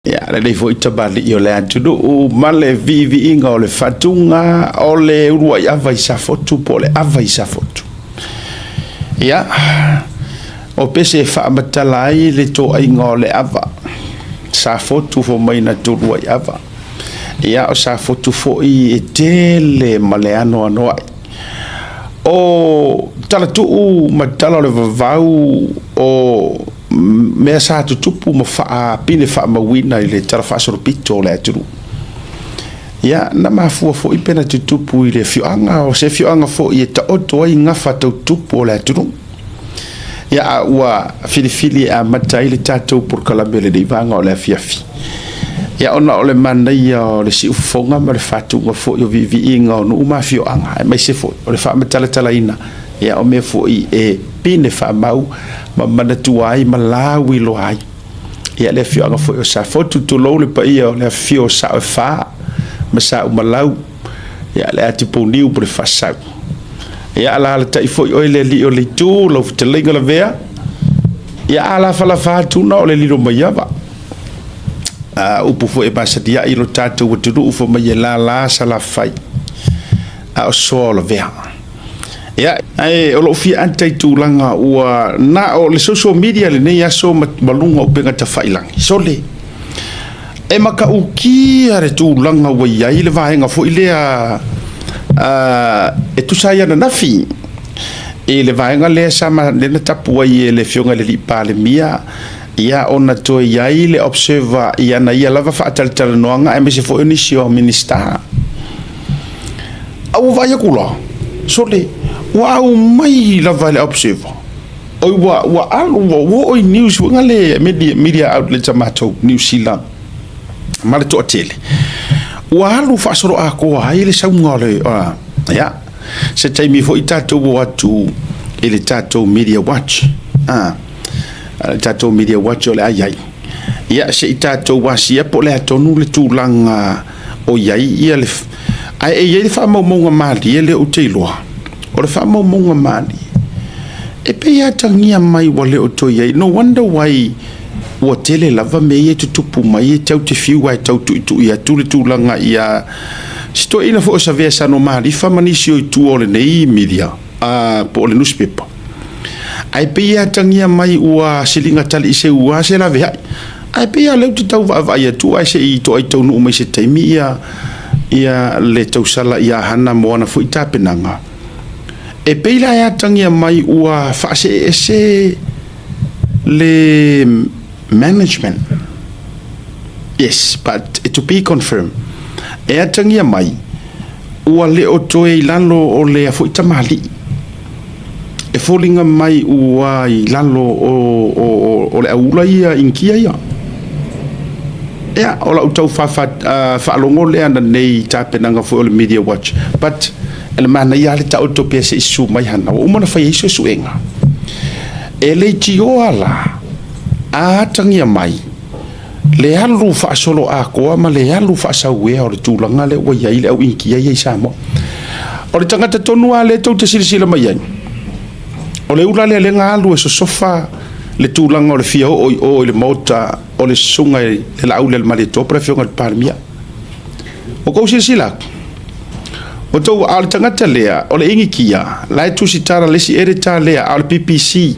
Ia, lenei foi tamalii o le atunuu ma le viiviiga o le faatuga o le uluai ava i Safotu po o le ava i Safotu. Ia, o pese e faamatala ai le toaiga o le ava, Safotu fai mai na te uluai ava. Ia, o Safotu foi e tele ma le anoanoai. O talatuu ma tala o le vavau o mea sa tutupu ma faapine faamauina i le talafaasolopito o le atunuu. Ia, na mafua foi pe na tutupu i le afioaga, o se afioaga foi e taoto ai gafa tau tupu o le atunuu. Ia, a ua filifili e amata ai le tatou polokalame i lenei vaega o le afiafi. Ia, ona o le manaia o le siufofoga ma le faatuga foi o viiviiga o nuu ma afioaga, aemaise foi o le faamatalatalaina Ia, o mea foi e pine faamau ma manatua ai ma lauiloa ai. Ia, le afioaga foi o Safotu, tulou le paia o le afifio o Sao e Fa ma Saumalau, ia, le Atipouniu ma le Faasau. Ia, alaalatai foi oe le alii o le itu, lau fetalaiga Lavea. Ia, a lafalafa atu na o le lilo maiava. A upu foi e masani ai lo tatou atunuu fai mai e lala Salafai, a o soa o Lavea. Ia, ae o lou fia ata i tulaga ua na o le social media lenei aso ma luga o upega tafailagi. Sole, e matautia le tulaga ua i ai le vaega foi lea e tusa ai ananafi i le vaega lea sa lea na tapu ai e le Afioga i le Alii Palemia ia ona toe i ai le observer i ana ia lava faatalatalanoaga aemaise foi o nisi o Minisita. A ua vaai atu la, sole, ua aumai lava e le Observer. Oi, ua alu, ua oo i news foi le media outlets a matou, New Zealand, ma le toatele. Ua alu faasoloatoa ai le sauga o le, ia, se taimi foi tatou o atu i le tatou media watch. Le tatou media watch o le a i ai. Ia, se i tatou asia po o le a tonu le tulaga o i ai ia le... Ae e i ai le faamaumauga malie lea ou te iloa. O le faamaumauga malie, e pei e atagia mai ua le o toe i ai. No wonder why ua tele lava mea ia e tutupu mai e tau te fiu ae tau tuitui atu le tulaga ia si toeaina foi o Savea Sano Malifa ma nisi o i tua o lenei media po o le nusipepa. Ae pei e atagia mai ua siliga tali seu lava se laveai. Ae pei lava o lea ou te tau vaavaai atu ae se i toai taunuu mai se taimi ia ia le tausala ia Hana mo ana foi tapenaga. E pei la e atagia mai ua faaseeese le management. Yes, but to be confirmed. E atagia mai ua le o toe i lalo o lea foi tamalii. E foliga mai ua i lalo o le auula ia Inikia ia. Ia, o lau tau faalogo lea ananei i tapenaga foi o le Media Watch. But, e le manaia lava le taoto pea se i susu mai Hana. Ua uma ona fai ai suesuega. E leitioa la, a atagia mai le alu faasoloatoa ma le alu faasauea o le tulaga lea ua i ai le au Inikia ia i Samoa. O le tagata tonu lava lea tou te silasila mai ai, o le ula lea lea na alu e sosofa le tulaga o le fia oo i o i le maota o le susuga i le Laauli a le Malietoa po o le Afioga i le Palemia. Ua tou silasila atu, ua tou, a o le tagata lea, o le Inikia, la e tusitala le isi editor lea, a o le BBC.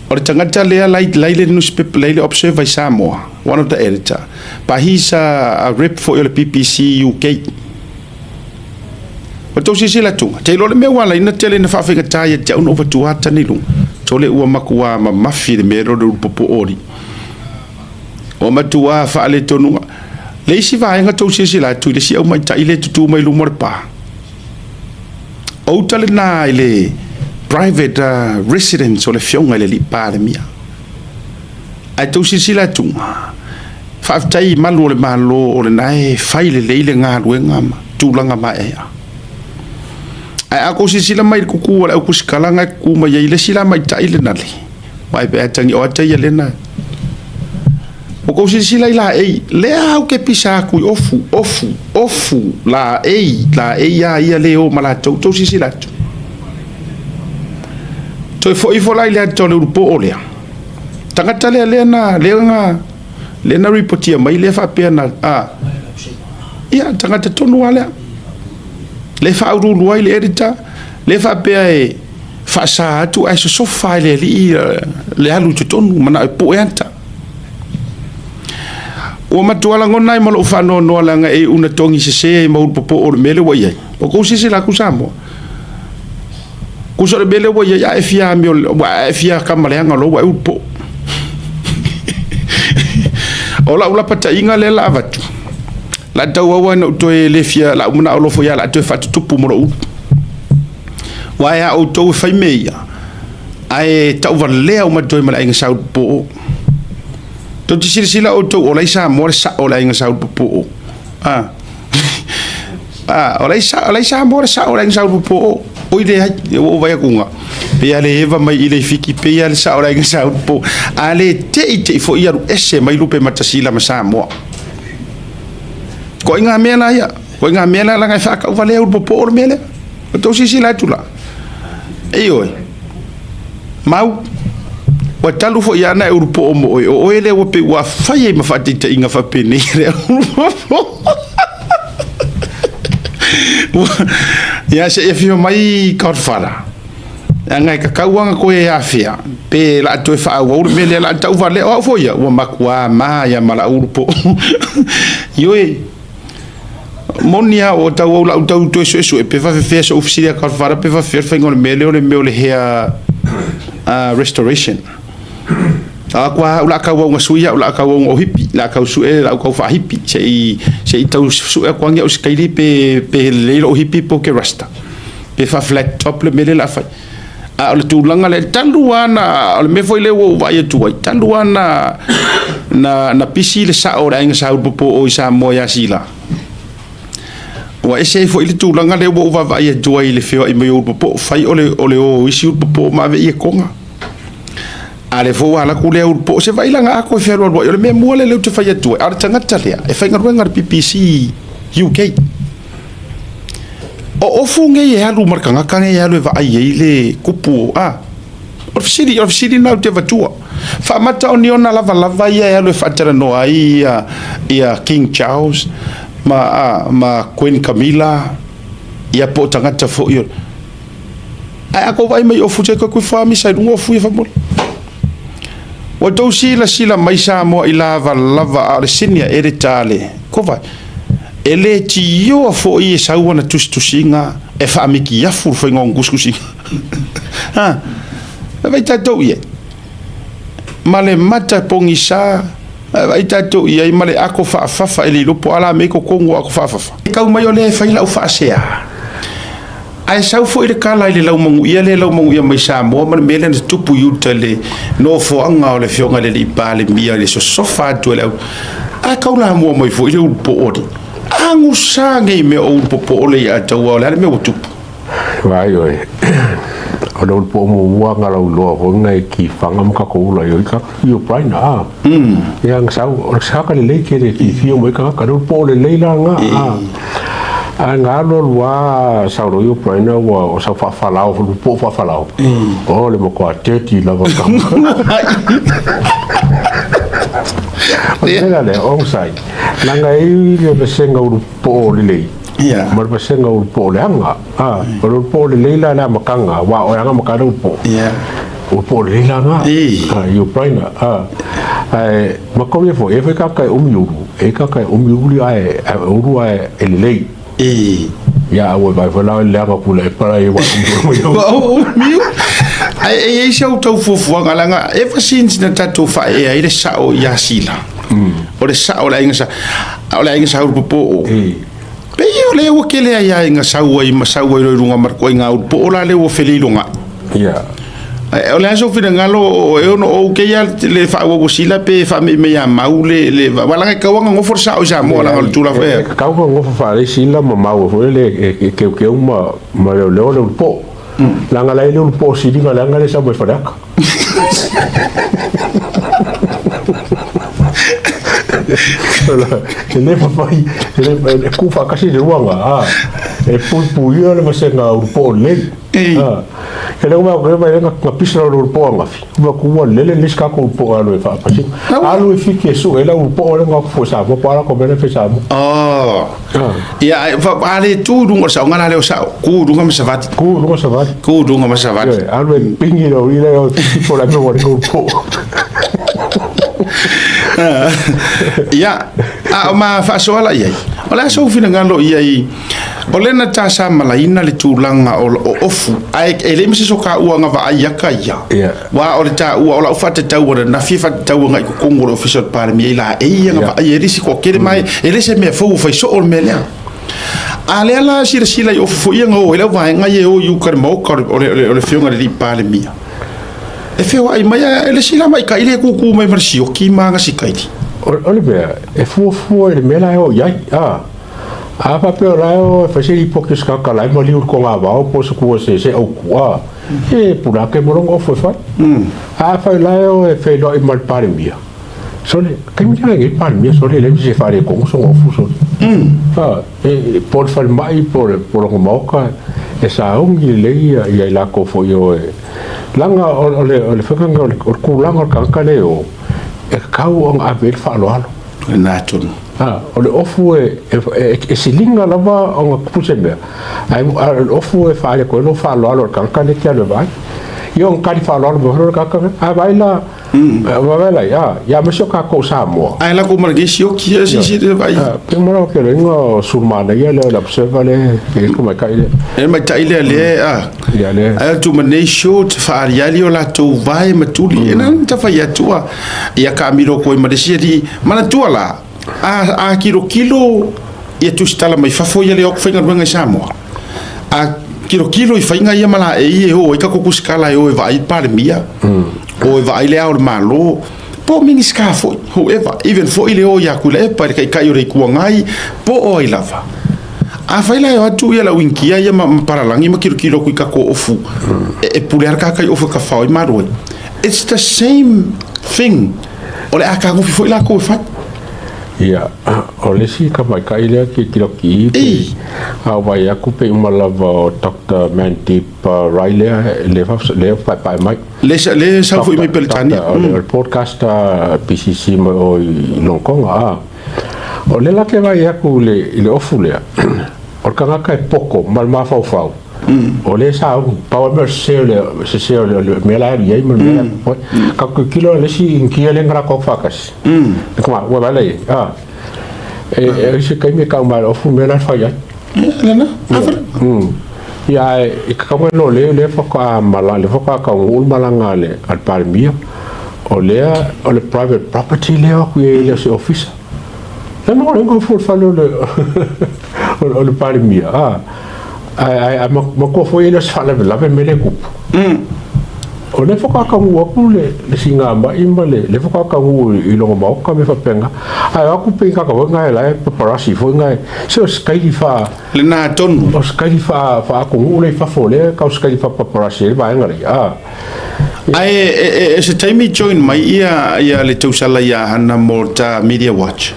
O le tagata lea la i le newspaper, la i le Observer i Samoa, one of the editor, but he's a rep foi o le BBC UK. Ua tou silasila atu, te iloa le mea ua ala ai ona tele ina faafaigata ia te au ona ou avatua ata nei i luga. Tole ua matua mamafi le mea lea o le ulu popoo alii. Ua matua faaletonuga. Le isi vaega tou silasila atu i le isi aumaitai lea e tutu mai luma o le pa. O uta lena i le private residence o le afioga i le alii Palemia. Ae tou silasila atu, faafetai i malu o le Malo o lena e fai lelei le galuega ma tulaga maeaea. Ae a tou silasila mai i le kuku a le aukusikala na e kuku mai ai le isi la maitai lena le, aua e atagi o ata ia lena. Ua tou silasila i laei, lea ou te pisa atu i ofu, ofu, ofu, laei, laei a ia le o ma latou, tou silasila atu. Toe foi ifo la i le ata o le ulupoo lea. Tagata lea lea na, lea na, Lea na ripotia mai lea faapea na, a, ia, tagata tonu lava lea. Lea e faauluulu ai le editor, lea faapea e faasa atu ae sosofa e le alii le alu i totonu, manao e pue ata. Ua matua lagona ai ma lou faanoanoa leaga e iu na togi sese ai ma ulu popoo o le mea lea ua i ai. Ua kou silasila atu Samoa. Tusa o le mea lea ua i ai, a e fia amio, a e fia kama leaga loa ua e ulu popo. O lau lapataiga lea la avatu, la tauau ai na ou toe le fia, la ou manao loa foi ia la toe faatutupu mo lou ulu. Aua e a outou e fai mea ia, ae tauvalea uma atu ai ma le aiga Saulupopoo. Tou te silasila outou o la e i Samoa le sao o le aiga Saulupopoo. A, a, o la e i Samoa le sao o le aiga Saulupopoo. Oi leai, ua ou vaai atu ga, pei lava le eva mai i le Fiti, pei lava le sao o le aiga Saulupopoo. A le te i te i foi alu ese mai Lupematasila ma Samoa. Koiga mea la ia, koiga mea la leaga e faatauvalea Ulupopoo le mea lea. Ua tou silasila atu la. Ioe. Mau. Ua talu foi lava ona e ulupoo mo oe, o oe lea ua pei ua fai ai ma faataitaiga faapenei le ulupoo. Ia se i afio mai Godfather. Leaga e tatau lava ona toe afea pe la toe faaauau le mea lea la tau valea. O au foi ia, ua matua ma ia ma lau ulupoo. Ioe. Moni lava ua tauau lau tau toe suesue pe faafefea so'u fesili a Godfather pe faafefea le faiga o le mea lea o le mea o le hair restoration. A atu lava au la tauau na sui au la tauau na hippie, la tau sue la tau faahippie se i se i tau sue atu agi au se pe pe lelei lou hippie po ke rasta. Pe fa flat top le mea lea la fai. A o le tulaga lea, talu lava na, o le mea foi lea ua ou vaai atu ai, talu lava na, na, na pisi le sao o le aiga Sa Ulupopo i Samoa ia Sila, ua ese ai foi le tulaga lea ua ou vaavaai atu ai i le feoai mai o Ulupopo, fai o le, o le o o isi Ulupopo ma ave i Etoga. A lea foi ua alu atu lea Ulupopo, se vailaga atoa e fealualuai, o le mea mua lea lea ou te fai atu ai, a o le tagata lea, e faigaluega i le BBC UK. O ofu nei e alu ma le tagata nei e alu e vaai ai le kupu a. O le fesili, o le fesili lena ou te avatua. Faamata o ni ona lavalava ia e alu e faatalanoa ai ia, ia King Charles ma, a, ma Queen Camilla, ia po o tagata foi o. Ae a tou vaai mai i ofu te koe kui misa i luga ofu ia faamolemole. Ua tou silasila mai Samoa i lavalava a o le senior editor a le Kovai. E le tioa foi e sau ana tusitusiga e faamikiafu le faiga o ana tusitusiga. Ha, e vaai tatou i ai. Ma le mata pogisa, e vaai tatou i ai ma le ako faafafa e le iloa po o a la mea i totonu o ako faafafa. E tau mai o lea e fai lau faasea. Ae sau foi le tala i le laumanuia lea e laumanuia mai Samoa ma le mea lea na tupu i uta i le nofoaga o le Afioga i le Alii Palemia i le sosofa atu e le au. Ae tau lamua mai foi le ulu poo alii. Agusa nei mea o ulu popoo le ia taua o le a le mea ua tupu. Vaai oe, o le ulu poo muamua nga lauiloa foi nga e kifaga ma tatou ola i o i ka fio Brian a. Ia nga sau, o le saka lelei tele e fio mai tagata, le ulu poo lelei la nga a. Ae nga alu alu a sau loa i Brian ua o sau faafalao, ulu poo faafalao. O le matua dirty lava tama. O le mea lea, o sai, leaga e i le vasega ulu poo lelei, ma le vasega ulu poo leaga. O le ulu poo lelei la le amataga, aua o e aga mata le ulu poo. Ua poo lelei la nga. I Brian ae ma kou ia foi, e foi tagata e umi ulu, e tagata e umi ulu ae ulu ae e lelei. Ia a ua vaai foi la le leaga pula e pala i wa umi ulu. Ua umi ulu. Ae e i ai si au tau fuafuaga leaga ever since na tatou faaea ai le sao ia Sila. O le sao o le aiga sa o le aiga Sa Ulupopo. Pei o lea ua tele ai aiga sau ai ma sau ai loa i luga ma le ituaiga ulu po o la lea ua feleilogai. Ia. O le a sou finagalo e ono ou kei a le faaauau sila pe faameimei ia mau le le aua leaga e tatau lava ona nofo le sao i Samoa leaga o le tulaga foi. E tatau ona nofo faalei sila ma mau foi lele e keukeu ma ma leoleo le ulu poo. Leaga la e i le ulu poo siliga leaga lea e sau mai Faleata. E le mafai, e le, e ku faatasi le luaga, a, e puipuia le vasega ulupo lelei. A, e le uma ke mai nga pisa lo ulupo angafi. Ua ku ua lele le ska ko ulupo alu e faapasi. Alu e fiki e su e la ulupo le nga ku sa mo pa la ko mele fe sa mo. Oh. Ia, a le tu i luga o le saoga la lea o sao, ku i luga ma savali. Ku i luga savali. Ku i luga ma savali. Ioe, alu e pingi le uli lea o fiki po la me ua le ulupo. Ia, a o ma faasoa la i ai. O le a sou finagalo i ai, o lea na tasamalaina le tulaga o ofu, ae e leai ma se sokaua na vaai aka ia. Aua o le taua o lau faatatau ananafi e faatatau agai i totonu o le Ofisa o le Palemia i laei ia na vaai ai le isi toatele ma e le se mea fou ua fai soo le mea lea. A lea la silasila i ofu foi ia na o ai le auvaega ia e o i uka i le maota o le Afioga i le Alii Palemia. E feoai mai a e le isi la maita'i lea e tūtū mai ma le sioki ma ana sikaili. O le mea, e fuafua i le mea la e o i ai, a. A faapea o la e o e fai se lipoti o se tagata la e maliu i le togavao po o se kua se autu, a. E puna ake mo lona ofo e fai. A afai la e o e feiloai ma le Palemia, sole, taimi lea nei Palemia, sole, e leai ma se faaletonu sona ofu, sole. A, e, po o le falemai, po o le, po o lona maota, e sauni lelei ia, ia i latou foi o e, leaga o, o le, o le faiga lena o le, o le tulaga o le tagata lea e o, e tatau ona ave i ai le faaaloalo. Lena tonu. A, o le ofu e, e, e, e siliga lava ona tupu se mea, ae a o le ofu e faaali atu ai lou faaaloalo i le tagata lea e te alu e vaai. Ia ona tali faaaloalo mai foi lea o le tagata lea, a vaai la, vaai la, a, ia aemaise o tatou Samoa. Ae lako ma lenei sioki, ia silasila e vaai. A, pe manawa ke loiga o Sulumanaia lea o le observer lea, e le tamaitai lea. E le tamaitai lea lea, a. Ia lea. Ae o le tu ma nei short, faaaliali o latou vae ma tuli. E na ona fai atu a. Ia taamilo atu ai ma le isi alii. Manatua la, a, a tilotilo ia tusitala mai fafo ia le o atu faigaluega i Samoa, a tilotilo i faiga ia ma laei e o ai tatou tusitala e o e vaai le Palemia, o e vaai le Ao o le Malo, po o Minisita foi, whoever, even foi le o ia Tuilaepa i le Taitai o le Itu Agai, po o ai lava. Afai la e o atu ia le au Initia ia ma, ma palalagi ma tilotilo atu i tatou ofu, e, e pule lava le tagata i ofu e kafao ai malu ai. It's the same thing. O le a tagofi foi latou e fai. Ia, o le isi tamaitai lea tilotilo atu i i, pe a vaai atu pe uma lava o Doctor Mandeep Rai lea, lea paepae mai. Lea sau foi mai Peretania. O le podcast a PCC mai o i Longkonga, a. O lea la ke vaai atu i le ofu lea, o le tagata e poto ma le mafaufau, o lea e sauni, pau lava mea o le sese o le sese o le mea la e alu i ai ma le mea la e tupu ai. Ka tilotilo le isi Initia lea na latou faatasi, le tama, ua vaai la i ai, a, e o isi taimi e tau mai e le ofu le mea la e fai ai. Lena, Ia, ae e tatau ona lole, lea faatoa mala, lea faatoa taunuu le malaga a le Palemia, o lea o le private property lea o atu i ai e le o se ofisa. Lea ma ole nofo i le fale o le o le Palemia, a, ae ae matua foi e le o se faalavelave le mea lea e tupu. O lea faatoa taunuu atu le le sigamai ma le lea faatoa taunuu i lona maota ma mea faapena, ae o atu pei tagata foi na la e paparazzi foi na se o se kaili faa Lena tonu. O se kaili faa faatunuu lea i fafo lea tau se kaili faa-paparazzi ai le vaega lea, a. Ae e se taimi join mai ia ia le tausala ia Hana mo ta Media Watch.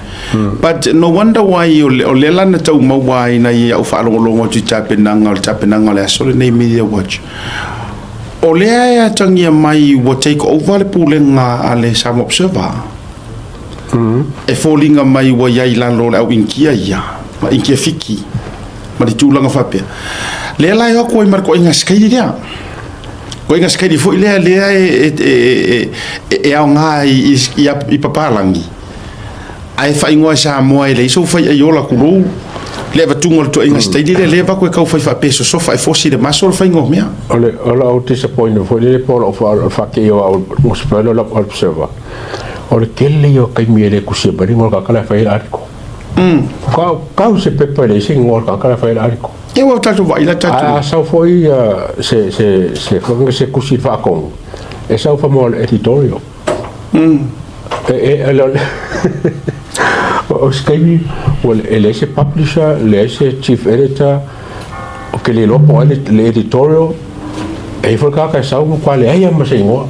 But no wonder why o lea la na tau maua ai nai au faalogologo atu i tapenaga o le tapenaga o le aso lenei Media Watch. O lea e atagia mai ua take over le pulega a le Samoa Observer. E foliga mai ua i ai i lalo o le au Initia ia, ma Initia Fiti, ma le tulaga faapea. Lea la e o atu ai ma le toaiga sikaili lea. Toaiga sikaili foi lea lea e aoga i papalagi, ae faaigoa e Samoa e leai sou faiaiola tulou le avatuga o le toaiga sitaili lea, lea avatu e tau fai faapea e sosofa e fosi le maso le faiga o mea. O le o lau disappointment foi lele po o lau faateia o au o le observer, o le tele ia o taimi e le tusia mai le igoa o le tagata la e fai ai le article. Kau se pepa e leai se igoa o le tagata la e fai ai le article. Ia ua tatou vaai la tatou. Ae a sau foi se se se se tusi faatonu, e sau faamoa o le editorial. O se taimi ua e leai se publisher, leai se chief editor, ou te le iloa po o ai le editorial, e i ai foi le tagata e sau matua leai lava ma se igoa.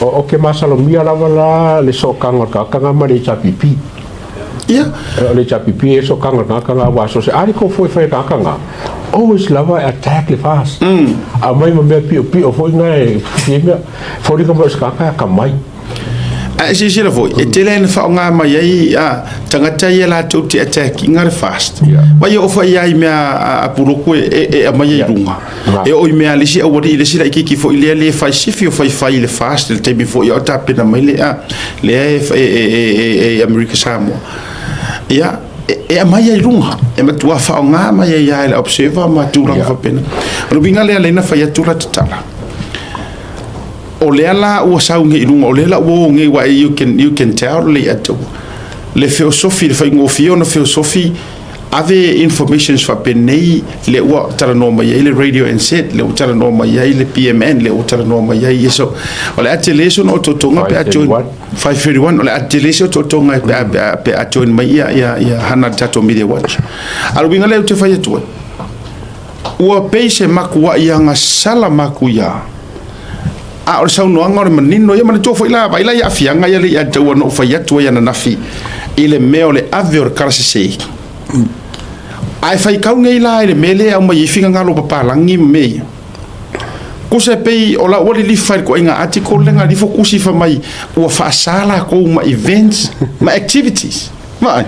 O ke masalomia lava la le sootaga o le tagata ma le HRPP. O le HRPP e sootaga o le tagata aua so se article foi e fai e le tagata always lava e attack le FAST. Aumai ma mea piopio foi na e fia foliga mai o se tagata e atamai. Ae silasila foi, e tele ina faaaoga mai ai tagata ia latou te attack ina le FAST. Vai e oo foi lava i mea a Puloku e aumai ai i luga. E oo i mea a le isi aualii, le isi laitiiti foi lea le fai sifi o faifai i le FAST i le taimi foi a o tapena mai le lea e Amerika Samoa. Ia, e aumai ai i luga, e matua faaaoga mai ai lava e le Observer ma tulaga faapena. O le uiga lea lea na fai atu lata tala. O lea la ua sau nei i luga, o lea la ua o nei, aua you can tell le atu le feosofi, le faigofie ona feosofi ave informations faapenei, le ua talanoa mai ai le Radio NZ, le ua talanoa mai ai le PMN, le ua talanoa mai ai. So o le a tele sona otootoga pe a join 531, o le a tele se otootoga pe a join mai ia hana le tatou Media Watch. A le uiga lea ou te fai atu ai, ua pei se makuai agasala makuia, a o le saunoaga o le manino ia manatua foi la vai la i aafiaga ia le ia taua na ou fai atu ai ananafi i le mea o le ave o le kala sese. Ae faitau nei la i le mea lea e aumai ai finagalo o papalagi ma mea ia. Kusa e pei o la ua lilifa i le ituaiga article lea na lifo kusi fai mai ua faasa latou ma events ma activities. Vaai.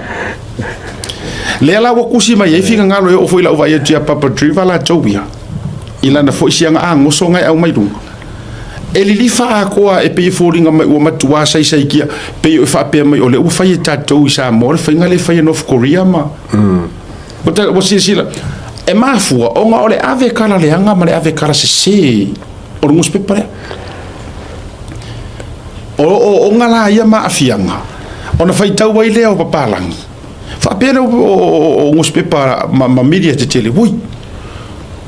Lea la ua kusi mai ai finagalo e oo foi i lau vaai atu ia Papa Driver latou ia i lana foi siaga agoso na e aumai luga. E lilifa atoa e pei e foliga mai ua matua saisaitia, pei o e faapea mai o lea ua fai e tatou i Samoa le faiga lea e fai e North Korea ma ua silasila e mafua ona o le ave kala leaga ma le ave kala sese o le nusipepa lea. O ooooga la ia ma aafiaga ona faitau ai lea o papalagi faapea lea o nusipepa ma media tetele, ui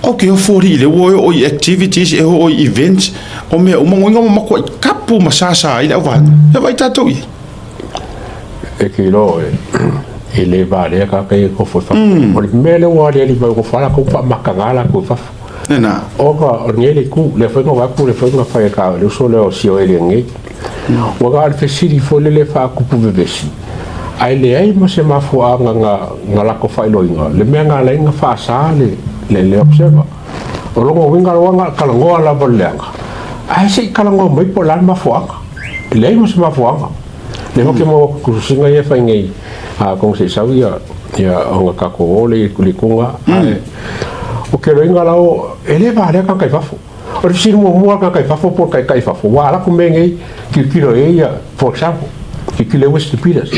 ok, o foli'i lea ua oo i activities e oo i events o mea uma goiga ua matuai kapu ma sasa ai le auvaega e vaai tatou i ai. E te iloa oe, e le valea tagata ia e nofo i fafo. O le mea lea ua aliali mai, ua nofo lava latou faamataga latou i fafo. Lena. Ona o lenei le itu, lea foi na o atu, lea foi na fai e le uso lea o COA lenei. Ua na o le fesili foi lele faatupu vevesi, ae leai ma se mafuaaga na latou faailoaina le mea na ala ai ona faasa le Observer. O lona uiga loa na o le talanoa lava o le leaga, ae se i talanoa mai po o le a le mafuaaga. E leai ma se mafuaaga. Lea foi ou te maua atu tususiga ia e fai nei, atonu se i sau ia ona tatou o lea i le ituga, ae o ke loiga la o, e le valea tagata i fafo. O le fesili muamua a le tagata i fafo po o le taitai i fafo, ua alu atu mea nei, tilotilo i ai ia, for example, tilotilo i ai Western Peters,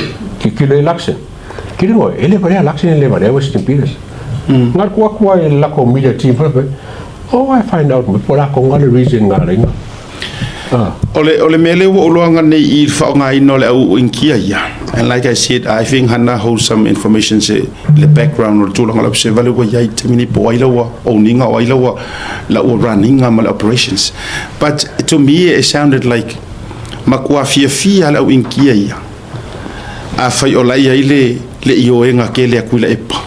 tilotilo i ai Luxon. Tilotilo e le valea Luxon, e le valea Western Peters. Na o le tuu atu lava i le latou media team foi, oh, I find out mai po o le a tonu lava le reason na ala ai ona. O le mea lea ua ou iloaina nei i le faaaogaina o le au Inikia ia. And like I said, I think Hana holds some information se le background o le tulaga o le Observer lea ua i ai i le taimi nei, po o ai la ua owning, o ai la ua running ma le operations. But to me it sounded like matua fiafia le au Inikia ia. Afai o la i ai le ioega tele atu i la epa.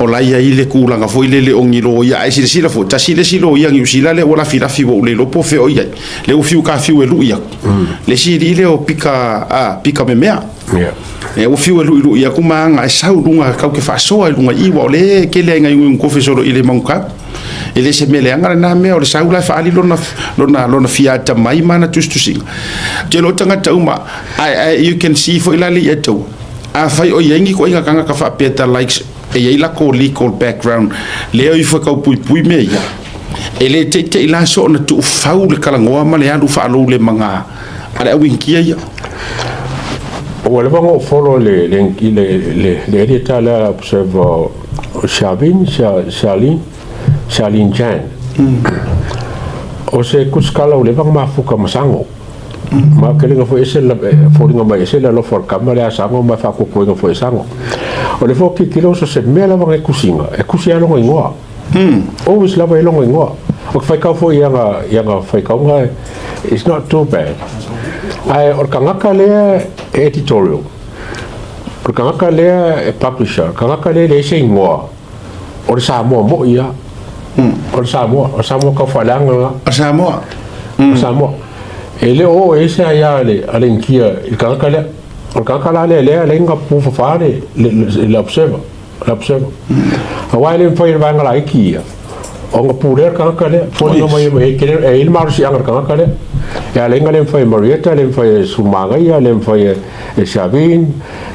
O la i ai le tulaga foi lele o ni loia, ae silasila foi, tasi le isi loia Niu Sila lea ua lafilafī ua ou le iloa po o fea o i ai. Lea ua fiu kafiu e lui atu. Le isi alii lea o Pika, Pika Memea. Ua fiu e luʻiluʻi atu ma aga e sau luga kau ke faasoa i luga i i, ua o lea e tele ai na iuiugofe solo i le maugukau. E le se mea leaga lena mea o le sau la e faaali lona fia atamai ma ana tusitusiga. Ou te iloa o tagata uma, ae you can see foi la le ia taua. Afai o i ai ni ituaiga tagata faapea ta likes e i ai latou legal background lea o ifo e tau puipui mea ia, e le teitei la so ona tuufau le talanoa ma le alu faalou le maga a le au Inikia ia. Ua leva ona ou follow le editor lea Observer, Sharvin, Charlene, Charlene Chan. O se kusikala ua leva ona mafuta ma Sago. Ma kelega foi ese la foliga mai ese le alofa o le kama lea a Sago ma e faapuapuaina foi e Sago. O le foi tilotilo so se mea lava na e kusiga, e kusi lava lona igoa. Always lava i lona igoa. O ke faitau foi i ana faitauga, it's not too bad. Ae o le tagata lea e editorial, o le tagata lea e publisher, o le tagata lea e leai se igoa, o le Samoa moi lava. O le Samoa, o le Samoa tau faaleaga lena. O Samoa. O Samoa. E le o oo i ai se aia a le, a le Initia i le tagata lea. O le tagata la lea lea e leai ni pufafa le, le, le, le observer, le observer. Aua e le mafai e le vaega laiti ia ona pulea le tagata lea, foliga mai e, e, e i ai le malosiaga i le tagata lea. E ala ai ona le mafai e Marietta, le mafai e Sumagaia, le mafai e, e Shavin,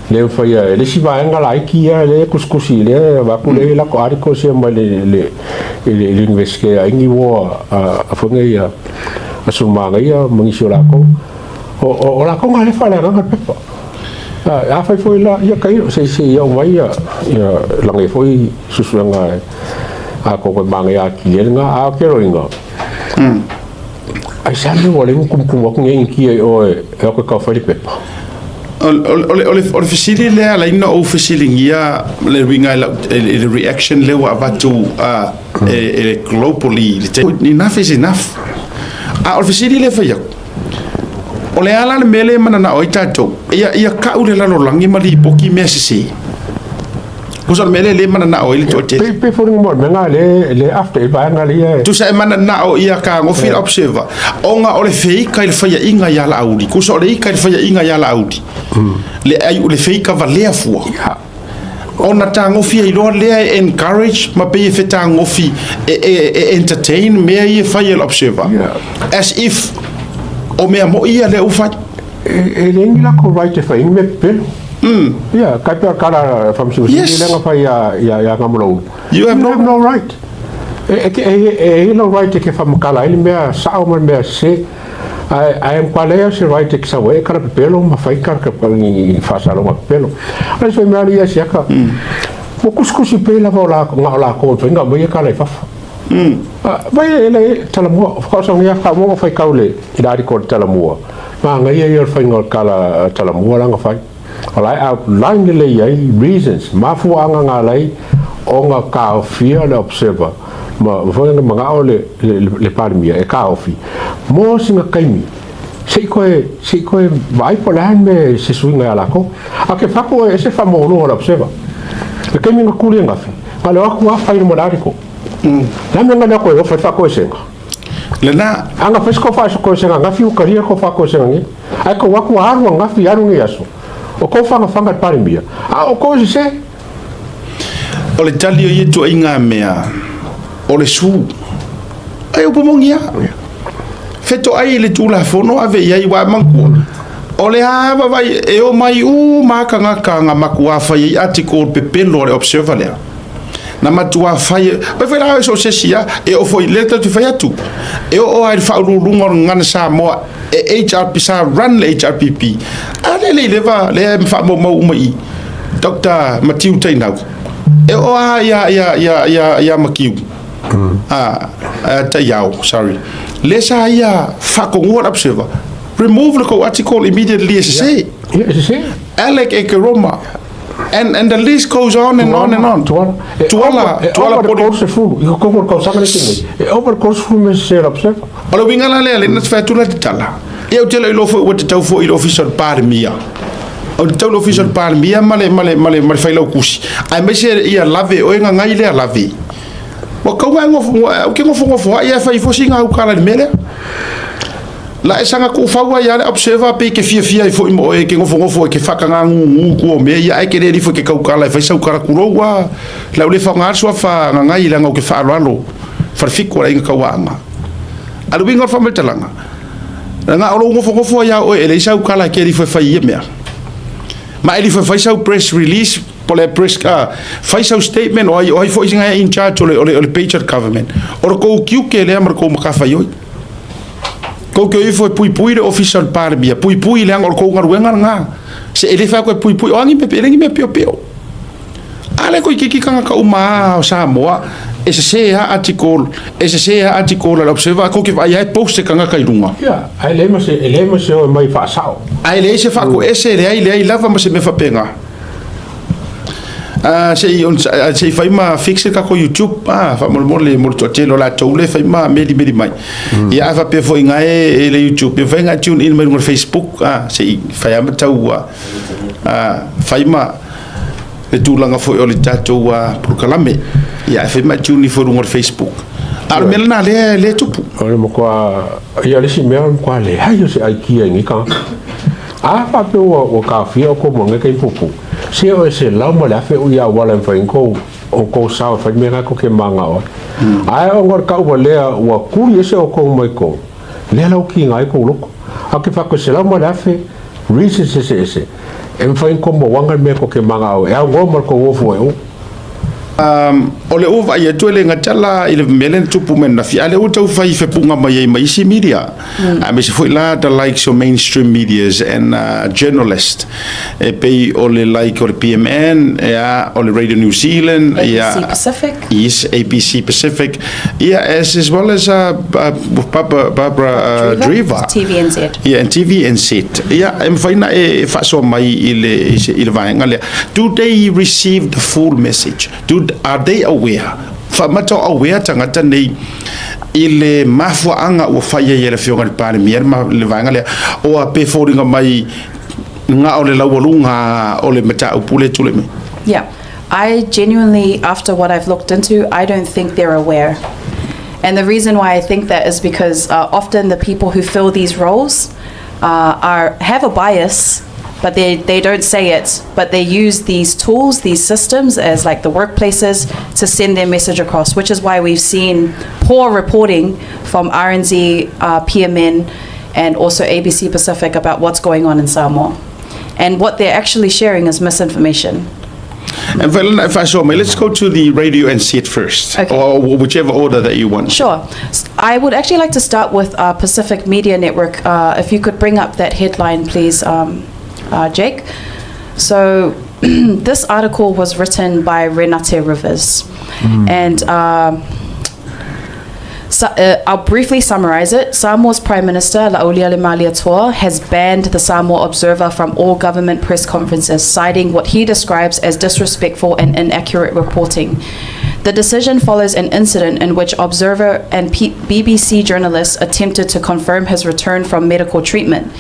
le mafai e le isi vaega laiti ia lea e tusitusi lea e avatu lea i latou articles ia mai le, le, i le, le Universite a Ingiwoa a, a foi nei a, a Sumagaia ma nisi o latou. O, o, o latou na lea e faaleagaga le pepa. A, afai foi la, ia tailo, se, se i au mai ia, ia laga foi susuega atonu e manaia atili ai lena. A o ke loiga, ai se a mea ua le tumutumu atu nei Initia i oe e o atu e taufai le pepa? O le fesili lea ala ai ona ou fesiligia le uiga i le reaction lea ua avatu e le globally i le taimi. Enough is enough. A o le fesili lea e fai atu, o le a la le mea lea e mananao ai tatou? Ia kau le lalolagi ma lipoti mea sese. Tusa o le mea lea e le mananao ai le toatele. Pe foliga mo le mea lena le le after i vaega lea e. Tusa e mananao ia tagofi le observer ona o le feika i le faiaina ia Laauli. Tusa o le ika i le faiaina ia Laauli. Le ai le feika valea fua. Ona tagofi ai loa lea e encourage ma pei e fetagofi e, e, e entertain mea ia e fai e le observer. As if o mea moi ia lea ua fai. E leai ni latou right e fai ai ni mea pepelo. Ia, kai pea kala faamasinoga Yes. lea na fai ia ia ia Gamalaulu. You have You no have no right. E e e e i lau right e ke faamatala ai le mea sao ma le mea sese. Ae ae matua leai lava se right e te sau ai e kala pepelo ma fai kala ka ni faasaloga pepelo. O le isi foi mea alii ia siaka. Ua kusikusi pei lava o la na o lakou e mafai ona aumaia kala i fafo. Vai e le talamua, whakaosangia whakamoa whai kau le i la ariko o le talamua. Manaia ia o le whainga o le kala talamua la nga whai. O la e outline lelei ai reasons, mafuaanga nga lai o nga kaofia le observer ma foi nga mangao le, le, le, le Palemia e kaofi. Mo singa kaimi, se i koe, se i koe vaai po le a le mea se suiga ia lakou. A ke whako e se whamōloa le observer. Le kaimi nga kuli e ngafi, nga le o atu a whai mo le ariko. Le a mea nga lea koe o whai whakoesenga. Lena. A nga whai ko whakoesenga ngafi u karia ko whakoesenga ngi. Ai ko aku a aru a ngafi aru ngi aso. O kou whangawhanga le Palemia. A o kou se se. O le tali o ia tuaiga mea, o le su. Ai upu moni lava. Fetoai i le Tulafono ave i ai aua e manatua, o le a vaavaai e omai uma lava tagata na matuā fai ai article pepelo a le Observer lea. Na matuā fai, pai foi la so o se isi lava, e oo foi, lea tatou te fai atu, e oo lava i le faauluuluga o le Gagana Samoa e HRP, sa run le HRPP, a lea e le i leva, lea e faamaumau uma i i, Doctor Matiu Tainau, e oo lava ia, ia, ia, ia, ia Matiu, a, Taiao, sorry, lea sa ia faatonua le Observer, remove le tou article immediately e sese. Ia, e sese. Alec Ekeroma, and, and the list goes on and on and on. Tuala. E Tuala, over, e Tuala over Poli. le 30, i totonu o le tausaga lea nei. E over le 30 mea sese le Observer. O le uiga la lea, lea na te fai atu la te tala. Ia ou te le iloa foi ua tatau foi i le Ofisa o le Palemia. O le tatau i le Ofisa o le Palemia ma le, ma le, ma le, ma le Failautusi, aemaise ia lave oe gagai lea lave. Ua tau na e nofo, ou te nofonofo ai ae fai ifo sina au tala i le mea lea. La e saga tuufau ai lava le observer pei ke fiafia ai foi ma oe e ke nofonofo e ke faakagagugu tua o mea ia ae ke le alifo e ke tautala e fai sau tala tulou a le au le faaaoga le suafa gagai leaga ou ke faaaloalo falefitu a le aiga tauaana. A o le uiga o le faamatalaga, leaga o lou nofonofo ai a oe e leai sau tala e ke alifo e fai i ia mea. Ma e alifo e fai sau press release po le press fai sau statement o ai o ai foi singa in charge o le o le o le page o le government. O le kou tiute lea ma le kou matafaioi. Kou te o ifo e puipui le ofisa o le Palemia, puipui leaga o le kou galuega lena. Se e le fai atu e puipui, o a ni mea, e le ni mea piopio. A lea toeitiiti tagata uma lava o Samoa e sese lava article, e sese lava article a le Observer, kou te vaai lava e post se tagata i luga. Ia, ae leai ma se, e leai ma se o e mai faasao. Ae leai se faatoese, leai, leai lava ma se mea faapena. Se i se i fai ma fix le tatou YouTube faamolemole mo le toatele o latou lea e fai ma melimeli mai. Ia a faapea foi ina e le YouTube, e mafai ona tune in mai luga o le Facebook se i fai lava ma tau fai ma le tulaga foi o le tatou polokalame. Ia ae fai ma tune ifo i luga o le Facebook. A o le mea lena lea lea e tupu. O le matua, ia o le isi mea o le matua leai o se aikia i nei tagata. A faapea ua, ua taofia outou mo lenei taimi puupuu, se o e 100,000 ui auala e mafai ai ona outou sao e fai le mea lena tou te mananao ai. Ae ona o le tauvalea ua tuli ese outou mai totonu, lea la ua tiga ai tou loto. Ae ou te fai atu e 100,000 reasons eseese e mafai ona outou mauaga le mea tou te mananao ai, e aunoa ma le tou o fua i o. O lea ua vaai atu e le gata la i le mea lea na tupu mai ananafi, a o lea ua tau fai fepuga mai ai ma isi media, aemaise foi la the likes o mainstream medias and journalist e pei o le like o le PMN, ia, o le Radio New Zealand, ia, ABC Pacific. Yes, ABC Pacific, ia, as well as Barbara, Barbara Dreaver. TVNZ. Ia, and TVNZ. Ia, e mafai ona e faasoa mai i le, i le vaega lea. Do they receive the full message? Do, are they aware? Faamata o aware tagata nei i le mafuaaga ua fai ai e le Afioga i le Palemia le vaega lea, oa pe foliga mai na o le laualuga o le mataupu lea e tulai mai? Yeah. I genuinely, after what I've looked into, I don't think they're aware. And the reason why I think that is because often the people who fill these roles are have a bias, but they, they don't say it, but they use these tools, these systems as like the workplaces to send their message across, which is why we've seen poor reporting from RNZ, PMN, and also ABC Pacific about what's going on in Samoa. And what they're actually sharing is misinformation. And Valen, if I saw me, let's go to the radio and see it first, Okay. or whichever order that you want. Sure. I would actually like to start with Pacific Media Network. If you could bring up that headline, please, Jake. So this article was written by Renate Rivers. And so, I'll briefly summarize it. Samoa's Prime Minister, Laaulialemalietoa, has banned the Samoa Observer from all government press conferences, citing what he describes as disrespectful and inaccurate reporting. The decision follows an incident in which Observer and BBC journalists attempted to confirm his return from medical treatment.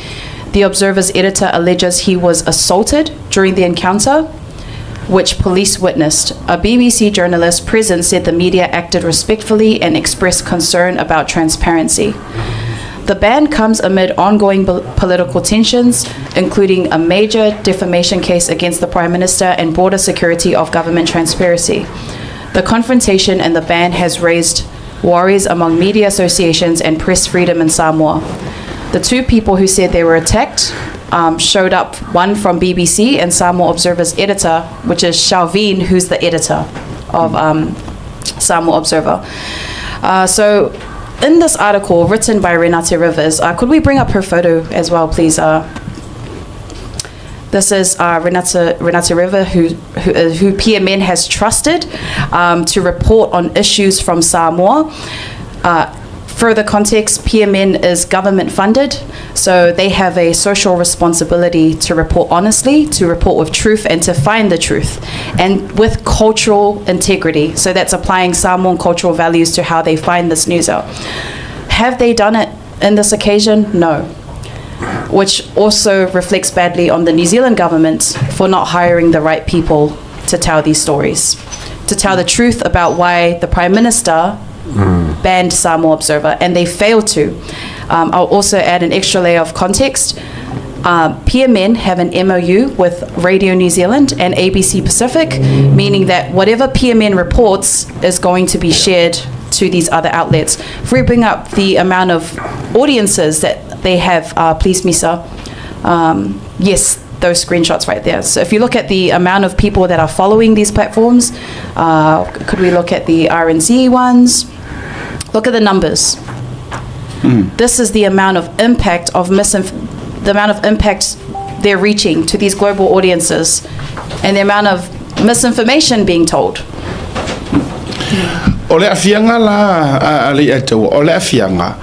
The Observer's editor alleges he was assaulted during the encounter, which police witnessed. A BBC journalist present said the media acted respectfully and expressed concern about transparency. The ban comes amid ongoing political tensions, including a major defamation case against the Prime Minister and broader security of government transparency. The confrontation and the ban has raised worries among media associations and press freedom in Samoa. The two people who said they were attacked showed up, one from BBC and Samoa Observer's editor, which is Shalveen, who's the editor of Samoa Observer. So in this article written by Renate Rivers, could we bring up her photo as well, please? This is Renate River, who PMN has trusted to report on issues from Samoa. Further context, PMN is government funded, so they have a social responsibility to report honestly, to report with truth, and to find the truth, and with cultural integrity. So that's applying Samoan cultural values to how they find this news out. Have they done it in this occasion? No. Which also reflects badly on the New Zealand government for not hiring the right people to tell these stories, to tell the truth about why the Prime Minister banned Samoa Observer, and they failed to. I'll also add an extra layer of context. PMN have an MOU with Radio New Zealand and ABC Pacific, meaning that whatever PMN reports is going to be shared to these other outlets. If we bring up the amount of audiences that they have, please, Misa. Yes, those screenshots right there. So if you look at the amount of people that are following these platforms, could we look at the RNZ ones? Look at the numbers. This is the amount of impact of the amount of impact they're reaching to these global audiences, and the amount of misinformation being told. O le aafiaga la a Leiataua, o le aafiaga,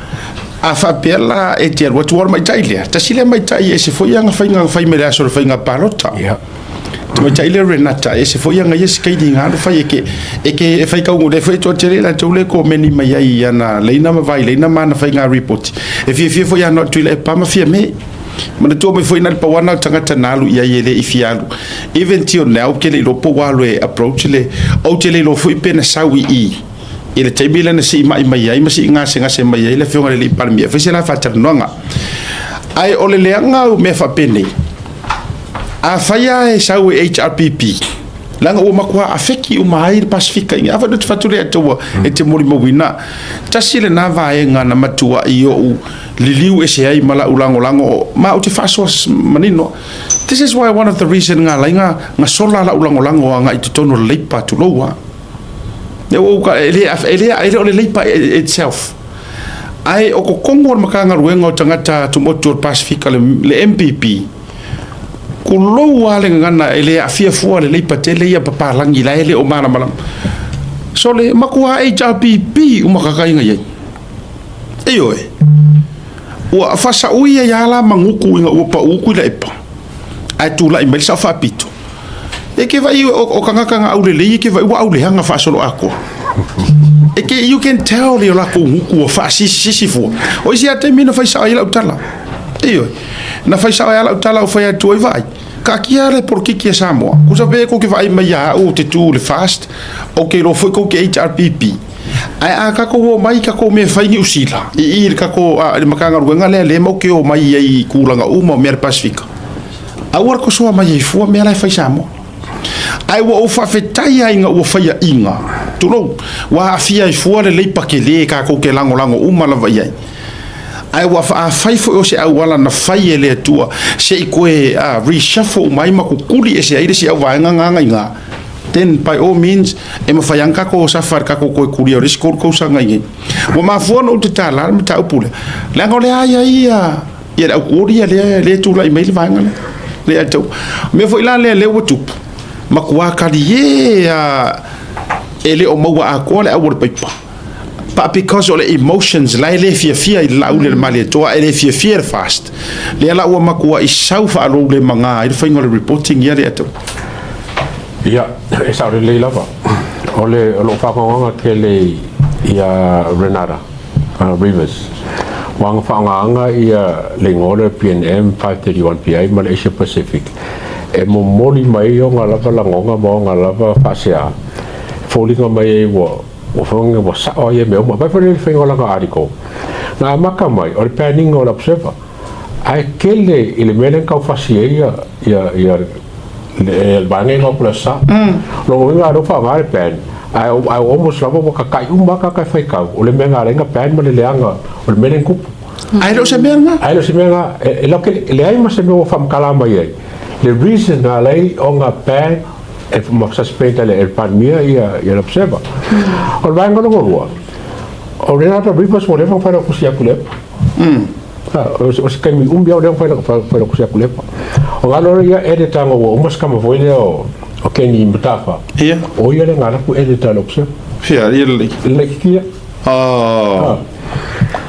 a faapea la e te alu atu o le maita'i lea, tasi lea maita'i e ese foi aga faiga na fai mai le aso o le faiga palota. Te maita'i lea o Renata, e ese foi aga ia se kaini ga alu fai e ke, e ke e fai kauga lea foi e toatele i latou lea e komeni mai ai i ana leina ma vai leina ma ana faiga ripoti. E fiafia foi ia noa Tuilaepa ma Fiame. Manatua mai foi na le pauana o le tagata na alu i ai e le i fia alu. Even till now, ou te le iloa po ua alu e approach le, ou te le iloa foi pe na sau i i. I le taimi lea na siimai mai ai ma sii gasegase mai ai le Afioga i le Alii Palemia e fai se la faatalanoaga. Ae o le leaga o mea faapenei, afai lava e sau e HRPP, leaga ua matua afeki uma ai le Pasefika i afai ou te fai atu lea ua e te molimauina, tasi lena vaega na matuai ou liliu ese ai ma lau lagolago ma ou te faasoa manino. This is why one of the reason na ala ai na sola lau lagolago agai i totonu o le Leipa, tulou lava. E le, e le, e le o le Leipa itself, ae o totonu o le Matagaluega o Tagata Tumaoti o le Pasefika, le MPP, tulou lava le gagana, e le aafia fua le Leipa tele ia papalagi la e le o malamalama. So le matua HRPP uma kakaiga i ai. Ioe. Ua faasaui ai lava la magutu ina ua pau Tuilaepa, ae tulai mai le sao faapito. E ke vai o tagata na aulelei e ke vai ua auleaga faasoloatoa. E ke you can tell le o latou gutu ua faasisisisi fua. O isi lava taimi na fai sao ai lau tala. Ioe. Na fai sao ai lau tala ou fai atu ai vaai. Taatia le polokiki a Samoa. Kusa pe kou ke vaai mai ia au ou te tu le fast, ou te iloa foi kou ke HRPP. Ae a tatou o mai i tatou mea e fai Niu Sila, i i le tatou a, le Matagaluega lea lea matou te o mai ai i tulaga uma o mea a le Pasefika, aua le tosoa mai ai fua mea la e fai i Samoa. Ae ua ou faafetai lava ina ua faiaina, tulou, ua aafia ai fua le leipa tele tatou te lagolago uma lava i ai. Ae ua afai foi o se auala na fai e le Atua se i toe reshuffle uma ai ma tutuli ese ai le isi auvaega na aga i ina, then by all means e mafai lava ona tatou safa i le tatou toe tulia o le isi 3 tausaga i inei. Ua mafua ona ou tatala le mataupu lea, leaga o lea a i ai ia le autuoli ia lea e tulai mai le vaega lea. Lea e tau. O mea foi la lea lea ua tupu, matua talie lava e le o maua atoa le au o le paipa. But because o le emotions la e le fiafia i le Laauli a le Malietoa, e le fiafia i le fast, lea la ua matuai sau faaloulemagā ai le faiga o le reporting ia lea tau. Ia, e sao lelei lava. O le o lou faagaogaga tele ia Renata Rivers, ua aga faagaga ia le igoa lea o le PNM 531 PA ma le Asia Pacific e momoli mai ai ona lava lagoga ma ona lava faasea e foliga mai ai ua Ua whange ua sao ai e mea uma. Vai foi le whainga o langa article. Na amata mai, o le banning o le Observer. Ae tele i le mea lea na taufasi ai ia, ia, ia le vaega ia o le sa. Lona uiga a lea ua faaaoga le ban, ae, ae almost lava ua tata'i uma lava tagata e faitau, o le mea na ala ai ona ban ma le leaga o le mea lea na tupu. Ae le o se mea lena. Ae le o se mea lena. E, e, e leai ma se mea ua faamatala mai ai le reason na ala ai ona ban e ma suspend e le Palemia ia ia le Observer. O le vaega lona lua, o Renata Rivers ua leva ona fai lau atu Tuilaepa. O se taimi umi lava ua leva ona fai lau atu Tuilaepa. O galo ia editor ina ua uma se tama foi lea o Kenny Matafa. Ia. O ia lea na alu atu editor le Observer. Fia, ia lelei. Lelei kia. Oh.